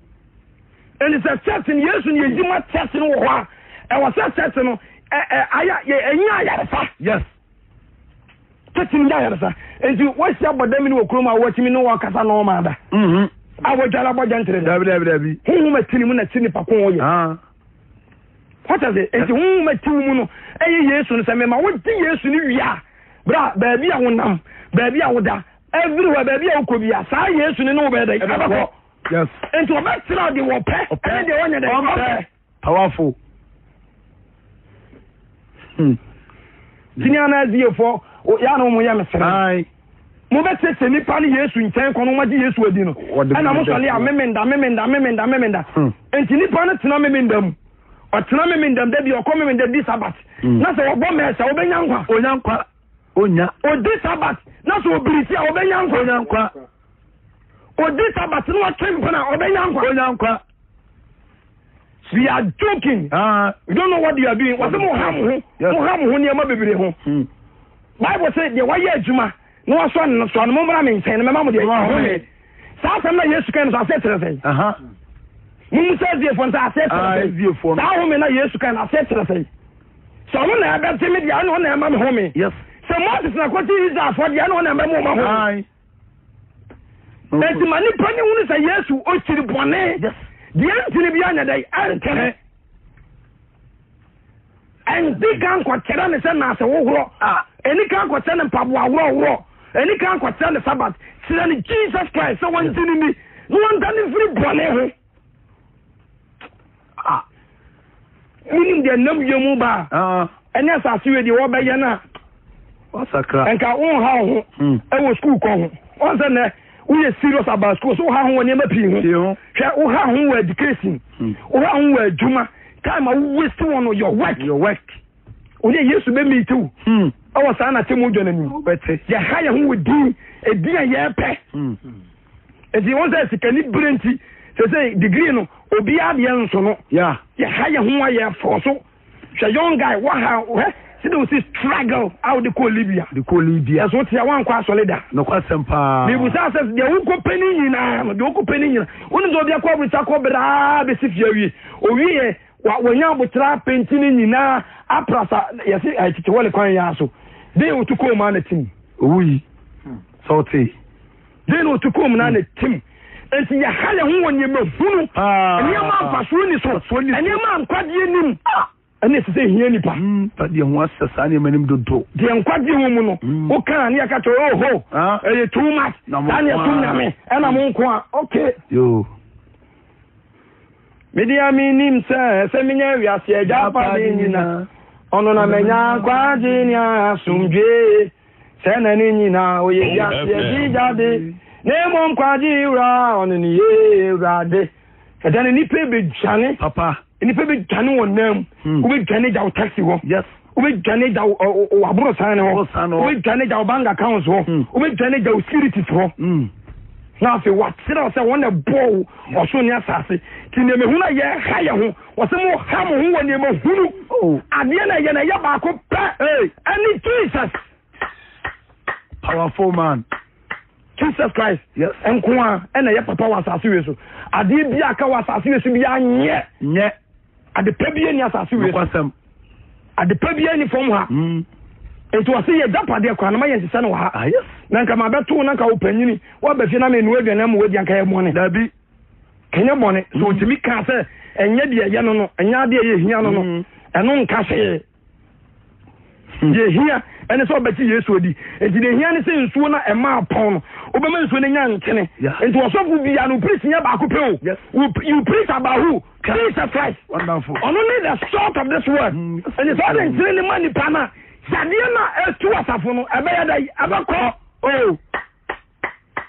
Ɛnti sɛ church no Yesu no yɛdi ma church no wɔ hɔ a, ɛwɔ sɛ church no ɛ ɛ aya yɛ ɛnya ayaresa. Yes. Church no nya ayaresa. Nti wɔahyia bɔdam no wɔ kurom a wɔatumi ne wɔkasa nɔɔma da. A wɔadware abɔ gyantere no. Dabi dabi dabi. Honhom ati ne mu na ti nipa ko ɔyɛ. Ah. Wɔkyɛ sɛ nti honhom ati wo mu no ɛyɛ Yesu no sɛ mema wogye Yesu no wie a bra baabi a wonam baabi a woda everywhere baabi a wokɔ bia saa Yesu no ne wo bɛyɛ dɛ ɛbɛkɔ. Yes. Nti ɔbɛkyerɛ deɛ wɔpɛ ɛne deɛ wɔnyɛ dɛ ɔmpɛ. Powerful. Senior na SDA yɛ na wɔn yɛ me sere. Mo bɛ tete nipa ne Yesu nkyɛn kɔ no wɔn agye Yesu adi no. Ɛna mo sɔle a memenda memenda memenda memenda. Nti nipa no tena memenda mu. Ɔtena memenda mu dabi ɔkɔ memenda di sabat. Na sɛ ɔbɔ mɛs a ɔbɛnya nkwa. Onya nkwa. Onya. Odi sabat na sɛ obirisi a ɔbɛnya nkwa. Onya nkwa. Odi sabat na ɔtwe mpena ɔbɛnya nkwa. Onya nkwa. We are joking. You don't know what you are doing. Wɔsɛ mo ha mo ho, mo ha mo ho nneɛma bebree ho. Bible sɛ deɛ wayɛ adwuma na wasɔ ne soa no mo mmra me nkyɛn na mɛma mo deɛ ahome. Saa asɛm na Yesu kan no so aseɛ kyerɛ sɛn? Mo mu sɛ aziefoɔ no sɛ aseɛ kyerɛ sɛn? Saa ahome na Yesu kan no aseɛ kyerɛ sɛn? Sɛ ɔno na ɛbɛgye me deɛ ɛna ɔna ɛma me home. Sɛ Moses na kɔgye Israelfoɔ deɛ ɛna ɔna ɛbɛma ɔma home. Enti ma nipa ne hunu sɛ Yesu okyiri bɔne. Deɛ ntini bi anyɛ dɛ ɛntene. Ɛndi ka nkɔkyerɛ ne sɛ naase wohorɔ. Ɛni ka nkɔkyerɛ ne mpaboa worɔworɔ. Ɛni ka nkɔkyerɛ ne sabat. Kyerɛ ne Jesus Christ sɛ wɔngye ne ni na wɔnda ne mfiri bɔne ho. Menim deɛ nam wiem ba a. Ɛne asase wei deɛ wɔbɛyɛ no a. Wasakra. Nka wonha wo ho hmm. ɛwɔ sukuu kɔ ho. Wɔn sɛ nɛ woyɛ serious about school so woha ho wɔ nneɛma pii ho. Hwɛ woha ho wɔ education. Woha ho wɔ adwuma. Time a wo waste wɔn your work. Your work. Wode Yesu bɛ meet wo. Ɛwɔ saa na temu dwa n'anim. Wobɛte. Yɛha yɛn ho wɔ din edin a yɛpɛ. Nti wɔn sɛ sikani bere nti sɛ sɛ degree no obiara deɛ nso no. Yɛha yɛn ho a yɛfɔ so. Hwɛ young guy waha hwɛ sɛdeɛ osi struggle a wode kɔɔ Libya. De kɔɔ Libya. Ɛso tia wankɔ asɔre da. Nokwasɛm paa. Mebusa sɛ deɛ wokɔ pɛ ne nyinaa no deɛ wokɔ pɛ ne nyinaa wonim sɛ obi akɔ aburukyɛ akɔ beraa bɛsi fie awie owieɛ wa wanya abotra apɛnti ne nyinaa aprasa yɛse tete wɔle kwan yɛ aso den otu kɔɔ mu a na tim. Owu yi sɛ wote. Den na otu kɔɔ mu na na tim. Nti yɛha yɛn ho wɔ nneɛma hunu, nneɛma mfasoɔ ni so, nneɛma nkwagyeɛ nim. Ɛne ɛsɛ sɛ ehia nipa. Fa deɛ ho asɛ saa nneɛma nim dodo. Deɛ nkwagyeɛ wɔ mu no, woka a ne yɛka kyerɛ oho, ɛyɛ too much. Saa ne ɛsom nyame, ɛna mo nko a, okay. Yoo. Me deɛ menim sɛ sɛ menya wiase agyapade nyina, ɔno na manya nkwagye ne asomdwoe. Sɛ na ne nyinaa ɔyɛ wiase agyigya na mmom nkwagye wura ɔno ne yɛ Awurade. Ɛda no nnipa bɛdwane. Papa. Nnipa bɛdwane wɔn nan mu. Hmm. Wobɛdwane gya wo taxi hɔ. Yes. Wobɛdwane gya wo aborosan hɔ. Wobɛdwane gya wo bank accounts hɔ. Hmm. Wobɛdwane gya wo securities hɔ. Hmm. Na afei wakyerɛ sɛ wɔn na ɛbɔɔ wo ɔsoro ne asase. Nti nneɛma hunu a yɛha yɛ ho. Wɔsɛ mo ha mo ho wɔ nneɛma hunu. Oh. Adeɛ na ɛyɛ na ɛyɛ baako pɛ. Ɛne Jesus. Powerful man. Jesus Christ. Yes. Nko a ɛna ɛyɛ papa wɔ asase wei so. Adeɛ bi a aka wɔ asase wei so bi anyɛ. Nyɛ. Ade pa bi ani asase wei so. Nokwasɛm. Ade pa bi ani fam ha. Nti wɔse yɛ gyapadeɛ koraa no ma yɛn sesɛ no wɔ ha. Ah, yes. Na nka ma bɛto na nka wo panyini woaba fie na menoa aduane ama wadi anka yɛ bɔne. Dabi. Ɛnyɛ bɔne. So otumi kaa sɛ ɛnyɛ deɛ ɛyɛ no no, ɛnyɛ adeɛ ɛyɛ hia no no. Ɛno nka hwee. Deɛ hia ɛne sɛ ɔbɛgye Yesu adi. Nti deɛ hia ne sɛ nsuo no a ɛma apɔn no, wobɛma nsuo no anya nkyene. Nti ɔsɔfo bia no preach nyɛ baako pɛ o. Yes. You preach about who? Jesus Christ. Wonderful. Ɔno ne the salt of this world. Nti sɛ ɔde nkyene ne ma nipa no a, yadeɛ no a ɛtu asafo no, ɛbɛyɛ dɛ ɛbɛkɔ. Oh.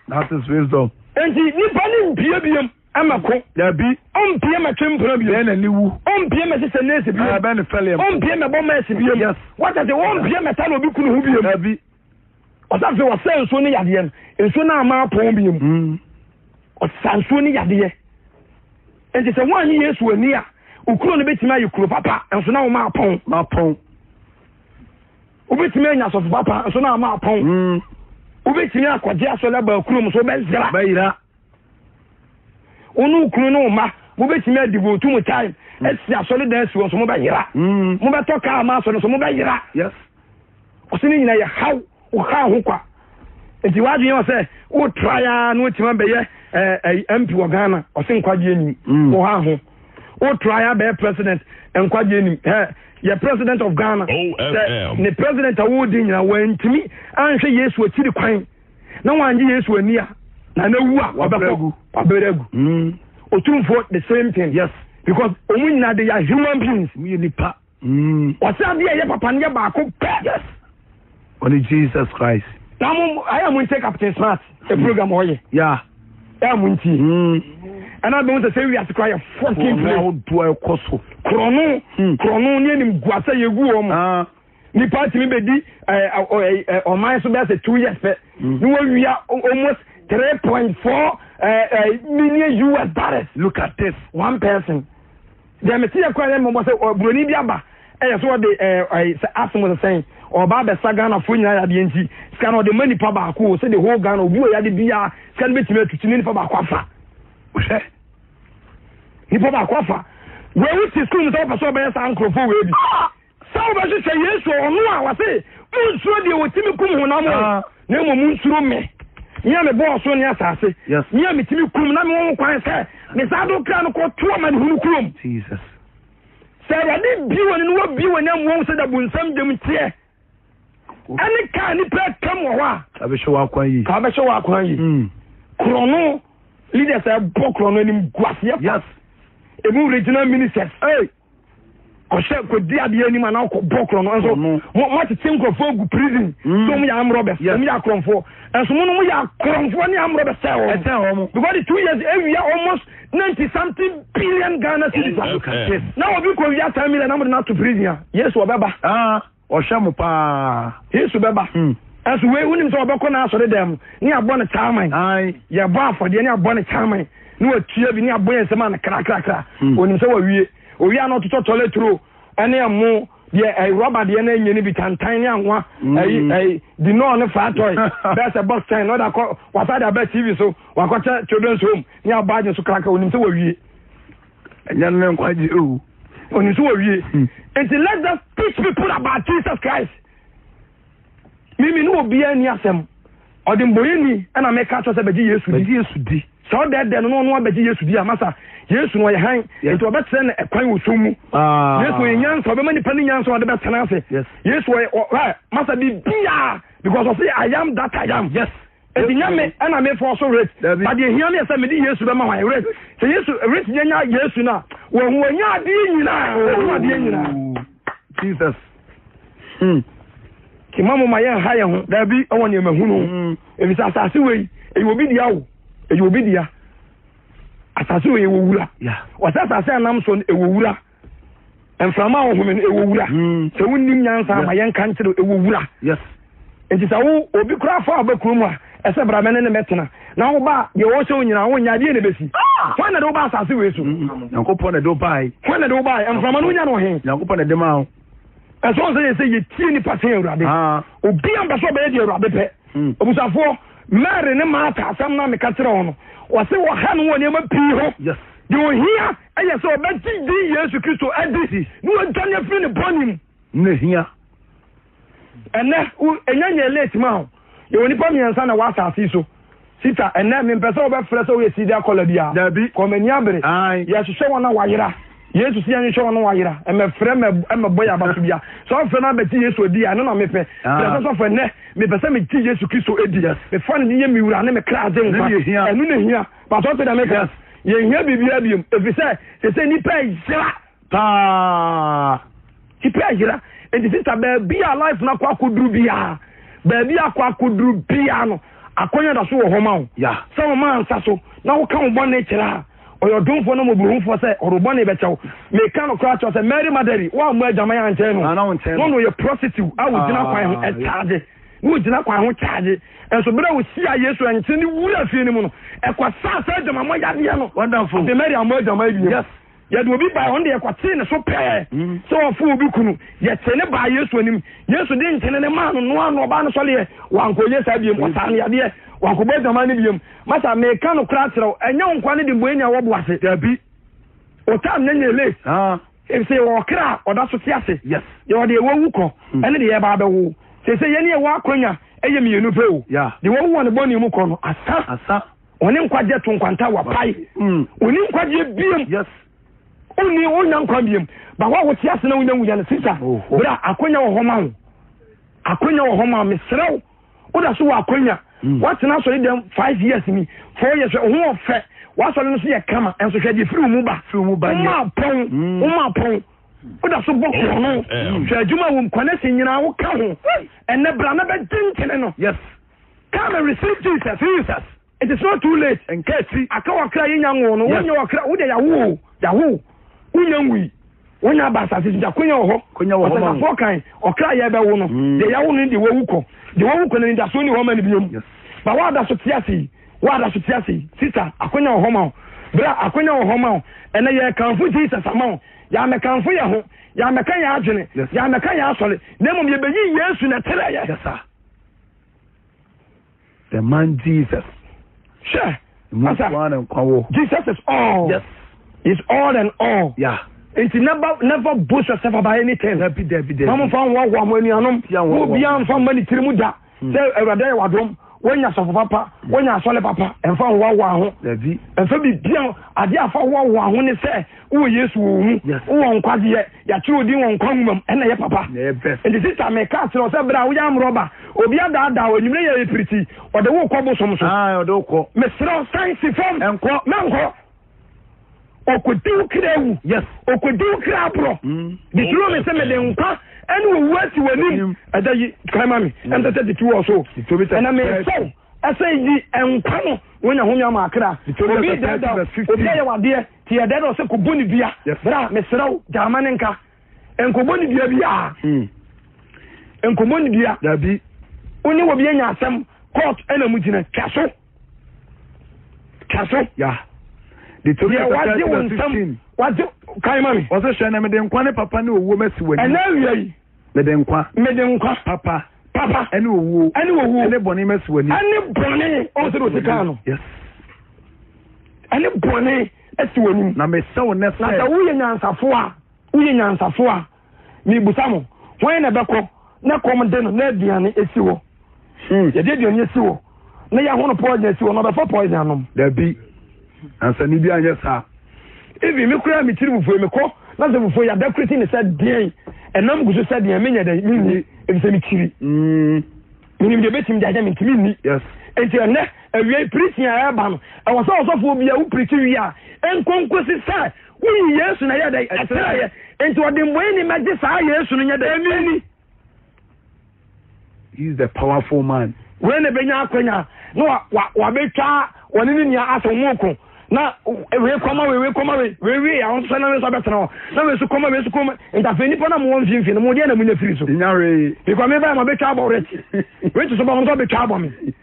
That is wisdom. Nti nipa ne mpie biem ɛmɛko. Dabi. Ɔmpie mɛtwe mpena biem. Bɛn na ni wu. Ɔmpie mɛhyehyɛ nɛɛsi biem. Ah, bɛn ne fɛlɛ. Ɔmpie mɛbɔ mɛɛsi biem. Yes. Wata sɛ ɔmpie mɛta na obi kunu ho biem. Dabi. Ɔsa fɛ ɔsɛ nsuo ne yadeɛ no. Nsuo no ama apɔn biem. Ɔsa nsuo ne yadeɛ. Nti sɛ wɔn anyi Yesu ani a, okuro no betumi ayɛ kuro papa nso na wɔn apɔn. Mapɔn. Wobɛtumi anya asɔfo papa nso na ama apɔn. Wobɛtumi akɔgye asɔre aba kurom nso wobɛyera. Bɛyera. Wo ne wo kunu ne wo mma mobɛtumi adivotu mo time asi asɔre dan asi hɔ nso mobɛyera. Mobɛtɔ kaa ama asɔre nso mobɛyera. Yes. Ɔsɛ ne nyinaa yɛ haw, wohaw ho kwa. Nti w'adwene yɛ sɛ wotra ya na wotumi abɛyɛ MP wɔ Ghana, ɔsɛ nkwagyeɛ nim. Wohaw ho. Wotra ya bɛyɛ president, nkwagyeɛ nim. Yɛ president of Ghana. Sɛ ne president a wɔredi nyinaa wantumi anhwɛ Yesu akyiri kwan na wangye Yesu ani a na na wu a ɔbɛkɔ wabɛrɛ agu. Otumfoɔ the same thing. Yes. Because wɔn nyinaa they are human beings. Wɔn yɛ nipa. Wɔsɛ adeɛ a ɛyɛ papa no yɛ baako pɛ. Yes. Ɔne Jesus Christ. Na mo ayɛ mo ntie Captain Smart e program ɔyɛ. Yeah. Ɛyɛ mo ntie. Ɛna bɛn sɛ sɛ wiase kora yɛ fucking play. Korɔno ahodoɔ ɛkɔ so. Korɔno korɔno ne anim gua sɛ yɛgu wɔn. Ah. Nipa tumi bɛdi ɛɛ ɔman so bɛyɛ sɛ 2 years pɛ. Ne wɔwia almost 3.4 million US dollars. Look at this. One person. Deɛ mete yɛ kora yɛ mmɔbɔ sɛ buroni bi aba ɛyɛ sɛ ɔde ɛɛ sɛ asem sɛ sɛn ɔba abɛsa Ghanafoɔ nyinaa yadeɛ nti sika no ɔde ma nipa baako o sɛ the whole Ghana obi wɔ yade biara sika no bɛtumi atutu ne nipa baako afa. Hwɛ. Nipa baako afa. Wei wo te sukuu mu sɛ wopɛ sɛ ɔbɛyɛ saa nkurɔfoɔ wei bi. Sɛ wobɛhwehwɛ Yesu ɔno a wɔse monsuro deɛ wɔtumi kum honam o, na mmom monsuro me, me a mebɔɔ ɔsoro ne asase, me a metumi kum na mewɔ ho kwan sɛ mesan de wo kra no kɔto amanehunu kurom. Jesus. Sɛ Awurade bue w'ani na wabue w'ani ama woahu sɛ da bonsam gyam teɛ ɛne kaa nipa atwam wɔ hɔ a, Ka bɛhyɛ w'akwan yi. Ka bɛhyɛ w'akwan yi. Korɔno leaders a ɛbɔ korɔno anim guaseɛ. Yes. Emu regional ministers. Hey. Kɔhyɛ kɔdi adeɛ anim anaa kɔbɔ korɔ no nso mo moatete nkurɔfoɔ agu prison mm. sɛ wɔn yɛ armed robbers wɔn yɛ akorɔmfoɔ nso mo no mo yɛ akorɔmfoɔ ne armed robbers sɛ wɔn ɛsɛ wɔn because the 2 years ewia almost 90 something billion Ghana cedis Oh, na obi kɔ wia 10 million na mo de no ato prison a, Yesu ɔbɛba. Ah, ɔhwɛ mo paa. Yesu bɛba. Ɛnso wei wonim sɛ ɔbɛkɔ n'asɔre dan mu ne abɔ ne kyaman. Yɛbɔ afɔdeɛ ne abɔ ne kyaman ne watua bi ne abɔ yɛn nsɛm a no krakrakra. Onim sɛ wawie. Owie a na ɔtotɔ toilet roll ɛne ɛmo deɛ ɛyi rɔba deɛ na enye ne bi tantan ne anwa ɛyi ɛyi dinɔɔ ne faatɔe bɛyɛ sɛ box 10 na ɔde akɔ wasa de abɛ TV so wakɔkyɛ children's home ne abɔ agye so krakra. Onim sɛ wawie. Ɛnyɛ no ne nkwagye o. Onim sɛ wawie. Nti let us teach people about Jesus Christ. Mimi ne obiara ni asɛm. Ɔde mbɔyɛni ɛna meka kyerɛ sɛ bɛgye Yesu di. Bɛgye Yesu di. Sɛ ɔdɛɛdɛ no na ɔno abɛgye Yesu di a, masa Yesu no ɔyɛ hann. Nti ɔbɛkyerɛ no ɛkwan wɔ sum mu. Yesu ɔyɛ nyansa, ɔbɛma nipa ne nyansa ɔde bɛtena ase. Yesu ɔyɛ ɔ masa biribiara because ɔse "I am that I am." Nti nyɛ me ɛna me fɔ so rate. Dabi. But deɛ hia me yɛ sɛ mede Yesu bɛma hwan rate. Sɛ Yesu rate yɛnya Yesu no a, wɔhu wɔnya adeɛ nyinaa. Wɔhu adeɛ nyinaa. Jesus. Nti ma mo ma yɛn ha yɛn ho. Dabi. Ɛwɔ nneɛma hunu. Efisɛ asase wei ɛyɛ obi dea o. Ɛyɛ obi dea. Asase wei ɛwɔ wura. Wɔsɛ asase anam so no ɛwɔ wura. Mframa a ɔhome no ɛwɔ wura. Sɛ wonnim nyansa ama yɛn ka nkyerɛ ɛwɔ wura. Nti sɛ wo obi koraa fa ɔbɛ kurom a ɛsɛ bra mɛne ne mɛtena na wo ba deɛ wɔhyɛ wo nyinaa wonyɛ adeɛ na ɛbɛsi. Hwan na de wo ba asase wei so? Nyankopɔn na de wo bae. Hwan na de wo bae? Mframa no wonya no he? Nyankopɔn na de ma wo. Ɛsɛ sɛ yɛ sɛ yɛtie nipa sɛn Awurade. Obi a mpɛ sɛ ɔbɛyɛ deɛ Awurade pɛ. Abusuafoɔ, Mary ne Martha asɛm no a meka kyerɛ wo no, wɔse wɔha no wɔ nneɛma pii ho. Deɛ ohia ɛyɛ sɛ ɔbɛgye din Yesu Kristo adi na wadwane afiri ne bɔne mu. Na hia. Ɛnɛ, ɛnya nyɛ late ma wo. Yɛwɔ nipa mmiɛnsa na wɔ asase yi so. Sita, ɛnɛ mempɛ sɛ wobɛfrɛ sɛ woyɛ serial caller biara. Dabi. Kɔmani abere. Yɛhwehwɛ wɔn a wayera. Yesu si yɛnhwehwɛ wɔn a wayera. Ɛmɛfrɛ ɛmɛbɔ yɛ abaso bia. Sɛ ɔfrɛ no abɛgye Yesu adi a, ɛno na mepɛ. Frɛ sɛ sɔfo ɛnɛ mepɛ sɛ megye Yesu Kristo adi. Mefa no de yɛ me wura ne me kra agye nkwa. Ɛno na hia. Pastor ɔte dɛ meka. Yɛnhia biribiara biom. Ɛfiri sɛ, sɛ sɛ nnipa ɛyera paa. Nnipa ɛyera. Nti sista, baabi a life no akɔ akɔduru biara, baabi a akɔ akɔduru biara no, akɔnya da so wɔ hɔ ma wo. Sɛ wɔma ansa so na woka wo bɔne kyerɛ a, ɔyɛ ɔdomfoɔ na mmɔborɔhufoɔ sɛ ɔde wo bɔne bɛkyɛ wo. Meka no koraa kyerɛ sɛ Mary Magdalene, woammɔ adwaman ankyɛn no. Na ɔno ɔyɛ prostitute a ɔgyina kwan ho ɛkyaagye. Na ɔgyina kwan ho kyaagye. Nso berɛ a ɔhyia Yesu ɛnkyɛn ne wura fie no mu no, ɛkɔsaa saa adwamammɔ yadeɛ no. Wonderful. Afei Mary ammɔ adwaman bio. Yɛde obi baa ɔno deɛ yɛkɔtee ne so pɛɛ sɛ ɔfo obi kunu. Yɛtee ne baa Yesu anim. Yesu de nkyene ne maa no noa no ɔbaa no sɔleɛ. Wankɔyɛ saa biom. Ɔsaa no yadeɛ. Wankɔbɔ adwaman no biom. Masa meka no koraa kyerɛ wo, ɛnyɛ wo nkoa ne de mbɔeni a wɔbo ase. Dabi. O time nyɛ nyɛ late. Efisɛ yɛwɔ ɔkra a ɔda so te ase. Yɛwɔ deɛ wawu kɔ ɛne deɛ yɛba abɛwo. Seesei yɛne yɛwɔ akwanya ɛyɛ mmienu pɛ o. Deɛ wawu wɔ ne bɔne mu kɔ no asa. Asa. Ɔne nkwagyeɛ to nkwanta wapae. Ɔni nkwagyeɛ biem. Ɔni ɔnya nkwa biem. Ba hɔ a wote ase na wonya wuya no sisa. Bra, akwanya wɔ hɔ ma wo. Akwanya wɔ hɔ ma wo. Mesrɛ wo. Woda so wɔ akwanya. Woatena asɔre dɛm 5 years ni, 4 years, ho ɔfɛ. W'asɔre no so yɛ kama. Ɛnso hwɛ deɛ firi wo mu ba. Firi wo mu ba nyɛ. Woma apɔn. Woma apɔn. Woda so bɔ korɔ no. Hwɛ adwuma wɔ mu. Kwanesi nyinaa woka ho. Ɛnɛ bra na bɛgye nkyene no. Come and receive Jesus. Jesus. It is not too late. Nka akyi. Aka wakra yɛnya ngo no. Wonya wakra, wode yawo o. Yawo. Wonya nwui. Wonya aba asase so. Akonya wɔ hɔ. Akonya wɔ hɔ ma wo. Ɔsɛsafoɔ kan, ɔkra yɛ bɛwo no. Deɛ yawo no deɛ wawu kɔ. Deɛ wawu kɔ no anidasoɔ ni hɔ ma no biom. Ba woada so te ase yi. Woada so te ase yi. Sister, akonya wɔ hɔ ma wo. Bra, akonya wɔ hɔ ma wo. Ɛnɛ yɛkamfo Jesus ama wo. Yɛamɛkamfo yɛ ho. Yɛamɛka yɛn adwene. Yɛamɛka yɛn asɔre. Na mmom yɛbɛyi Yesu na ɛterɛ yɛ. Yes, sir. The man Jesus. Sure. Masa, Jesus is all. He's all and all. Nti never never boast yourself about anything. Dabi dabi dabi. Mamu fa nwa wa mo anuanom. Wo bia mfa mma ne tiri mu da. Sɛ Awurade ayɛ wadom. Wonya sɔfo papa, wonya asɔle papa. Mfa nwa wa ho. Dabi. Mfa bibia ade afa wa wa ho ne sɛ wowɔ Yesu wɔ wo mu. Wowɔ nkwagyeɛ. Yɛatwerɛ odin wɔ nkwa nwoma mu. Ɛna yɛ papa. Nti sister meka kyerɛ wo sɛ berɛ a woyɛ amorɔba, obi adaadaa wo, anwummerɛ yɛ piriti, ɔde wo kɔ bosom so. Ɔde wo kɔ. Mesrɛ wo san si fam. Ɛnkɔ. Mɛnkɔ. Ɔkɔdi wo kra awu. Yes. Ɔkɔdi wo kra aborɔ. Deuteronomy sɛ mede nkwa ɛne owu asi w'anim. Ɛda yi kan ma me. Ɛm sɛ 32 wɔ so. Ɛna mesɛw ɛsɛ yi nkwa no wonya home ama akra. Obi dɛɛdɛw, obi ayɛ wadeɛ, te yɛ dɛɛdɛw sɛ kɔbɔ ne dua. Bra mesrɛ wo gyaama ne nka. Nkɔbɔ ne dua biara. Nkɔbɔ ne dua. Dabi. Wo ne obi anya asɛm court ɛna mu gyina twa so. Twa so. Ya. Deuteronomy Deɛ chapter wagye 30 wo verse nsam 15. wagye kan ma me. Ɔsɛ hwɛ na mede nkwa ne papa ne owuo masi w'anim. Ɛnɛ awia yi. Mede nkwa. Mede nkwa. Papa. Papa. Ɛne owuo. Ɛne owuo. Ɛne bɔne masi w'anim. Ɛne bɔne. Ɔn sɛ de osi kan no. Yes. Ɛne bɔne asi w'anim. Na mesɛ wo nnɛ sɛ. Na sɛ woyɛ nyansafo a, woyɛ nyansafo a, mebusa mo, hwan na ɛbɛkɔ na kɔm de no na aduane esi hɔ? Yɛde aduane esi hɔ na yɛahono poison esi hɔ na ɔbɛfa poison anom. Dabi. Ansani bi anyɛ saa. Even me koraa me tiri fufuo mekɔ na sɛ fufuo yɛada kurisi ne sɛ deɛn ɛnam gu so sɛ deɛn menyɛ dɛn menni efisɛ me kyiri. Menim deɛ bɛtumi de ayɛ me nti menni. Yes. Nti ɛnɛ awia pirikyi a ɛreba no ɛwɔ sɛ ɔsɔfoɔ bi a wo pirikyi wie a nkonkosi sɛ woyi Yesu na ɛyɛ dɛn ɛkyerɛ yɛ nti ɔde mbɔni mɛgye saa Yesu no nyɛ dɛn ɛni. He is the powerful man. Wei na ebenya akwanya na wa wa wabɛtwa wɔne ne nua asɛ wɔn ko na wei kɔma wei wei kɔma wei wei wie a wɔn nso na wei nso abɛtena hɔ na wei nso kɔma wei nso kɔma nti afei nipa na mo wɔ mfimfini no mo deɛ na mo nya firi so. Nya hwee. Because me ba ma bɛtwa abɔ rich rich so ba wɔn nso abɛtwa abɔ me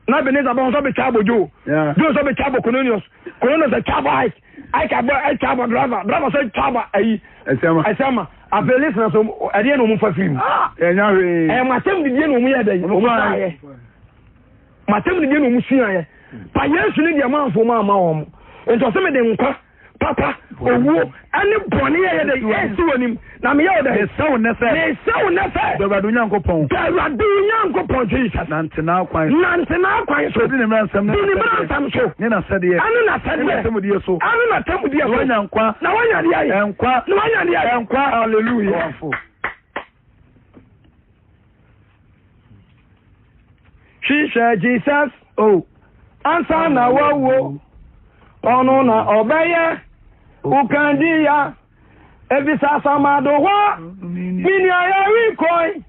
na Ebenezer ba wɔn nso abɛtwa abɔ Joe Joe nso abɛtwa abɔ Cornelius Cornelius atwa abɔ Ike Ike abɔ atwa abɔ driver driver nso atwa abɔ ayi Ɛsɛma. Ɛsɛma. Afei listeners so ɛdeɛ na wɔn fa firi mu. Ah, ɛnya hwee. Ɛyɛ matam didie na wɔn yɛ dɛ. Wɔn fa yɛ. Matam didie na wɔn sua yɛ. Pa Yesu ne deɛ manfo ma ama wɔn. Nti ɔsɛ mi de nkwa papa owuo ɛne bɔne yɛ yɛ dɛ ɛsi wɔ nim na meyɛ wo dɛ. Mesɛ wo nnɛ sɛ. Mesɛ wo nnɛ sɛ. Dɔ Awurade Onyankopɔn. Dɔ Awurade Onyankopɔn Jesus. Nante n'akwan so. Nante n'akwan so. Di ne mmara nsɛm ne Di ne mmara nsɛm so. Ne n'asɛdeɛ. Ɛne n'asɛdeɛ. Ne n'atemmudeɛ so. Ɛne n'atemmudeɛ so. Na wanya nkwa. Na wanya deɛ ayɛ. Nkwa. Na wanya deɛ ayɛ. Nkwa. Hallelujah. Powerful. Hwehwɛ Jesus. Oh. Ansa na wawo. Ɔno na ɔbɛyɛ. Ukandiya. Efisɛ asamado hɔ. Menua yɛrekɔe.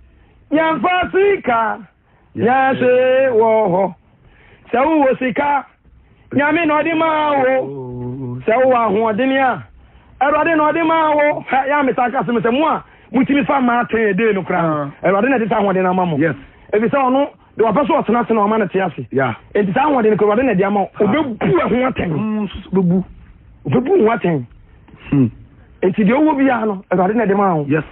Yɛmfa sika. Yɛhwee wɔ hɔ. Sɛ wowɔ sika, Nyame na ɔde maa wo. Sɛ wowɔ ahoɔdene a, Awurade na ɔde maa wo. Hɛ, yɛ a mesan ka sɛ sɛ mo a motumi fa mmaa ten a day no koraa no, Awurade na ɛde saa ahoɔden no ama mo. Yes. Efisɛ ɔno, deɛ ɔpɛ sɛ ɔtena ase na ɔma no te ase. Yeah. Enti saa ahoɔden no koraa, Awurade na ɛde ama wo. Ɔbɛbu ɛho atɛn. Nso bɛbu. Ɔbɛbu ho atɛn. Enti deɛ ɔwɔ biara no, Awurade na ɛde maa wo. Yes.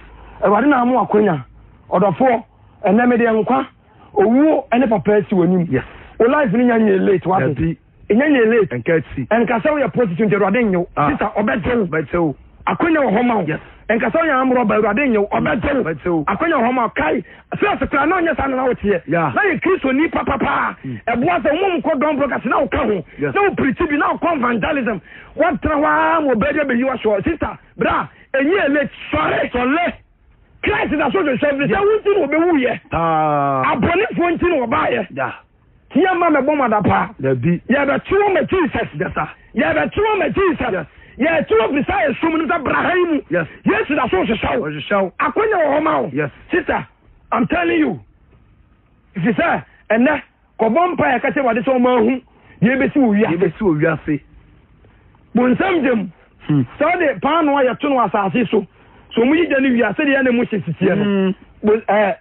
Awurade na ama wo akwanya. Ɔdɔfoɔ, ɛnɛ mede nkwa, owuo ne papa asi w'anim. Yes. Wo life no nya nyɛ late wate. Dabi. Nya nyɛ late. Nka akyi. Nka sɛ woyɛ prostitute nti Awurade nye wo. Ah. Sister, ɔbɛgye wo. Bɛgye wo. Akwanya wɔ hɔ ma wo. Yes. Nka sɛ woyɛ amorɔba Awurade nye wo. Ɔbɛgye wo. Bɛgye wo. Akwanya wɔ hɔ ma wo. Kae, first koraa na ɔnyɛ saa na na woteɛ. Yeah. Na yɛ Kristoni papapaa. Ɛboa sɛ wɔn mu kɔ dɔm broadcast na woka ho. Yes. Na wo preach bi na wokɔ evangelism. Woatena hɔ ara ma ɔbaa bi abɛyi wo asoɔ. Sister, bra, ɛnyɛ late. Sɔre. Sɔre. Christ da so hwehwɛ ɛfiri sɛ wo nti na ɔbɛwuiɛ. Abɔnefoɔ nti na ɔbaeɛ. Tia ma mɛbɔ mo adapaa. Yɛbɛkye wɔn ma Jesus. Yɛbɛkye wɔn ma Jesus. Yɛkye wɔn firi saa esum no sɛ bra ha yi mu. Yesu da so hwehwɛ wo. Akwanya wɔ hɔ ma wo. Sister, I'm telling you. Ɛfiri sɛ ɛnɛ Kɔbɔ mpaeɛ ka kyerɛ Awurade sɛ ɔma ahu deɛ ɛbɛsi wɔ wiase. Deɛ ɛbɛsi wɔ wiase. Bonsam gyam. Sɛ ɔde paanoo a yɛto no asase so, sɛ wɔn yi gya no wie a, sɛdeɛ na emu hyɛ sisiɛ no.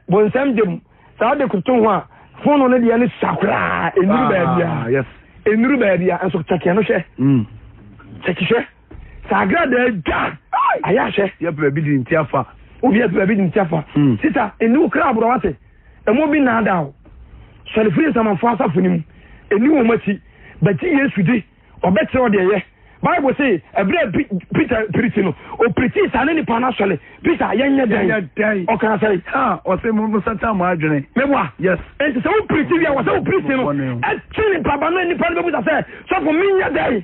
Bonsam gyam. Sɛ ɔde koto ho a, fonoo no deɛ no sua koraa, ɛnuru baabi a. Yes. Ɛnuru baabi a, nso kyɛkeɛ no hwɛ. Kyɛke hwɛ. Sɛ agradaa dwa, ayɛ ahwɛ. Yɛ pɛ baabi di nti afa. Obi yɛ pɛ baabi di nti afa. Sisa, ɛni wo kra aborɔ wate. Ɛma obi nnaadaa wo. Sɔre firi nsamanfoɔ asafo no mu. Nni wɔn akyi. Bɛgye Yesu di. Ɔbɛkyerɛ wo deɛ yɛ. Bible se, ɛberɛ a Peter pirikyi no, ɔpirikyii saa ne nipa no asɔre. Peter, yɛnyɛ dɛn? Ɔkaa sɛn? Ha, ɔse mo nsakra mo adwene. Meboa? Yes. Enti sɛ wo pirikyi wie a, wɔ sɛ wo pirikyi no ɛtwe nipa ba no, nipa no bɛbusa sɛ, sɔfo, menyɛ dɛn?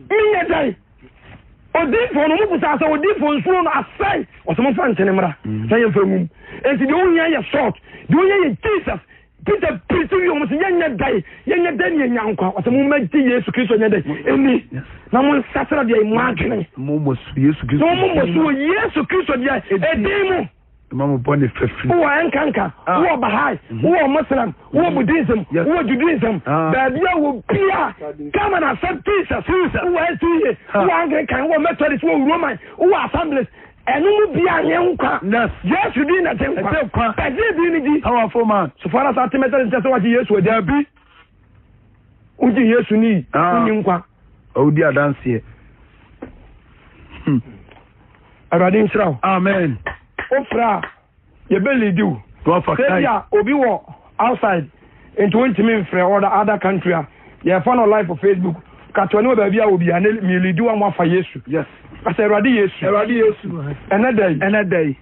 Menyɛ dɛn? Odiyifoɔ no, wɔbisaa sɛ, Odiyifoɔ, nsuo no asɛe. Ɔsɛ momfa nkyene mmra na yɛmfa ngu mu. Enti deɛ ohia yɛ salt, deɛ ohia yɛ Jesus. Peter pirikyi wie, wɔn sɛ yɛnyɛ Yɛnyɛ dɛn? Yɛnyɛ dɛn ne yɛnya nkwa? Ɔsɛ mommɛgye Yesu Kristo nyɛ dɛn? Ɛni. Na monsasra deɛ mo adwene. Na mommɔ su Yesu Kristo. Na mommɔ su wɔ Yesu Kristo deɛ ɛdin mu. Ma mo bɔ ne fafiri. Wowɔ ɛnkanka, ah. wowɔ Bahai, mhm. wowɔ Muslim, wowɔ mhm. Buddhism, wowɔ Judaism, ah. baabi a wɔ bia, come and accept Jesus. Wowɔ SDA, ah. wowɔ Anglican, wowɔ Methodist, wowɔ Roman, wowɔ Assemblies. Ɛno mu bia nyɛ nkwa. Yesu din na ɛgye nkwa. Bɛgye din no di. Powerful man. So far as ate Methodist nkyɛ sɛ wagye Yesu adi. Dabi. Wogye Yesu ni, wonni nkwa. Ɔwodi adanseɛ. Awurade nhyira wo. Amen. Wofrɛ a, yɛbɛlidi wo. Wafa Sɛ bi a obi wɔ outside nti wontumi mfrɛ ɔda other country a, yɛfa no live for Facebook. Katoa ne wɔ baabi a wɔ bia ne melidi wo ama wafa Yesu. Yes. Kasa Awurade Yesu. Awurade Yesu. Ɛnɛ da yi. Ɛnɛ da yi.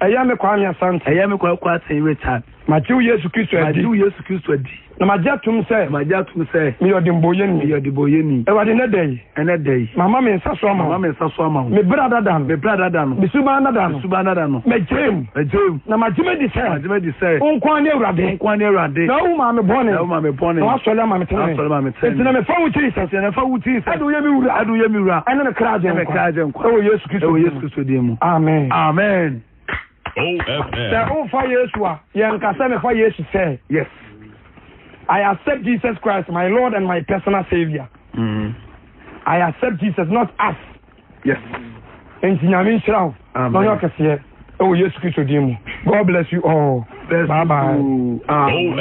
Ɛyɛ me Kwame Asante. Ɛyɛ me Kwame Kwateng Richard. Magye wo Yesu Kristo adi. Magye wo Yesu Kristo adi. Na magye atom sɛ. Na magye atom sɛ. Meyɛ ɔdebɔyɛni. Meyɛ ɔdebɔyɛni. Awurade nnɛ da yi. Ɛnɛ da yi. Mama me nsa so ama wo. Mama me nsa so ama wo. Me bra dada no. Me bra dada no. Me suban dada no. Me suban dada no. Magyae mu. Magyae mu. Na magye madi sɛ. Magye madi sɛ. Wo nko ara ne Awurade. Wo nko ara ne Awurade. Na woawu maa me bɔne. Na woawu maa me bɔne. Na woasɔre ama me tenenee. Na woasɔre ama me tenenee. Enti na mefa wo Jesus. Enti na mefa wo Jesus. Ɛde wo yɛ me wura. Ɛde wo yɛ me wura. Ɛne me kra agyenkwa. Ɛne me kra agyenkwa. Ɛwɔ Yesu Kristo Ɛwɔ Yesu Kristo din mu. Amen. Amen. Sɛ wofa Yesu a, yɛnka sɛ mefa Yesu sɛ. Yes. I accept Jesus Christ, my Lord and my personal Savior. I accept Jesus, not us. Yes. Enti Nyame nhyira wo. Amen. Na ɔnyɛ ɔkɛseɛ ɛwɔ Yesu Kristo din mu. God bless you all. Bless Bye bye. you. Amen.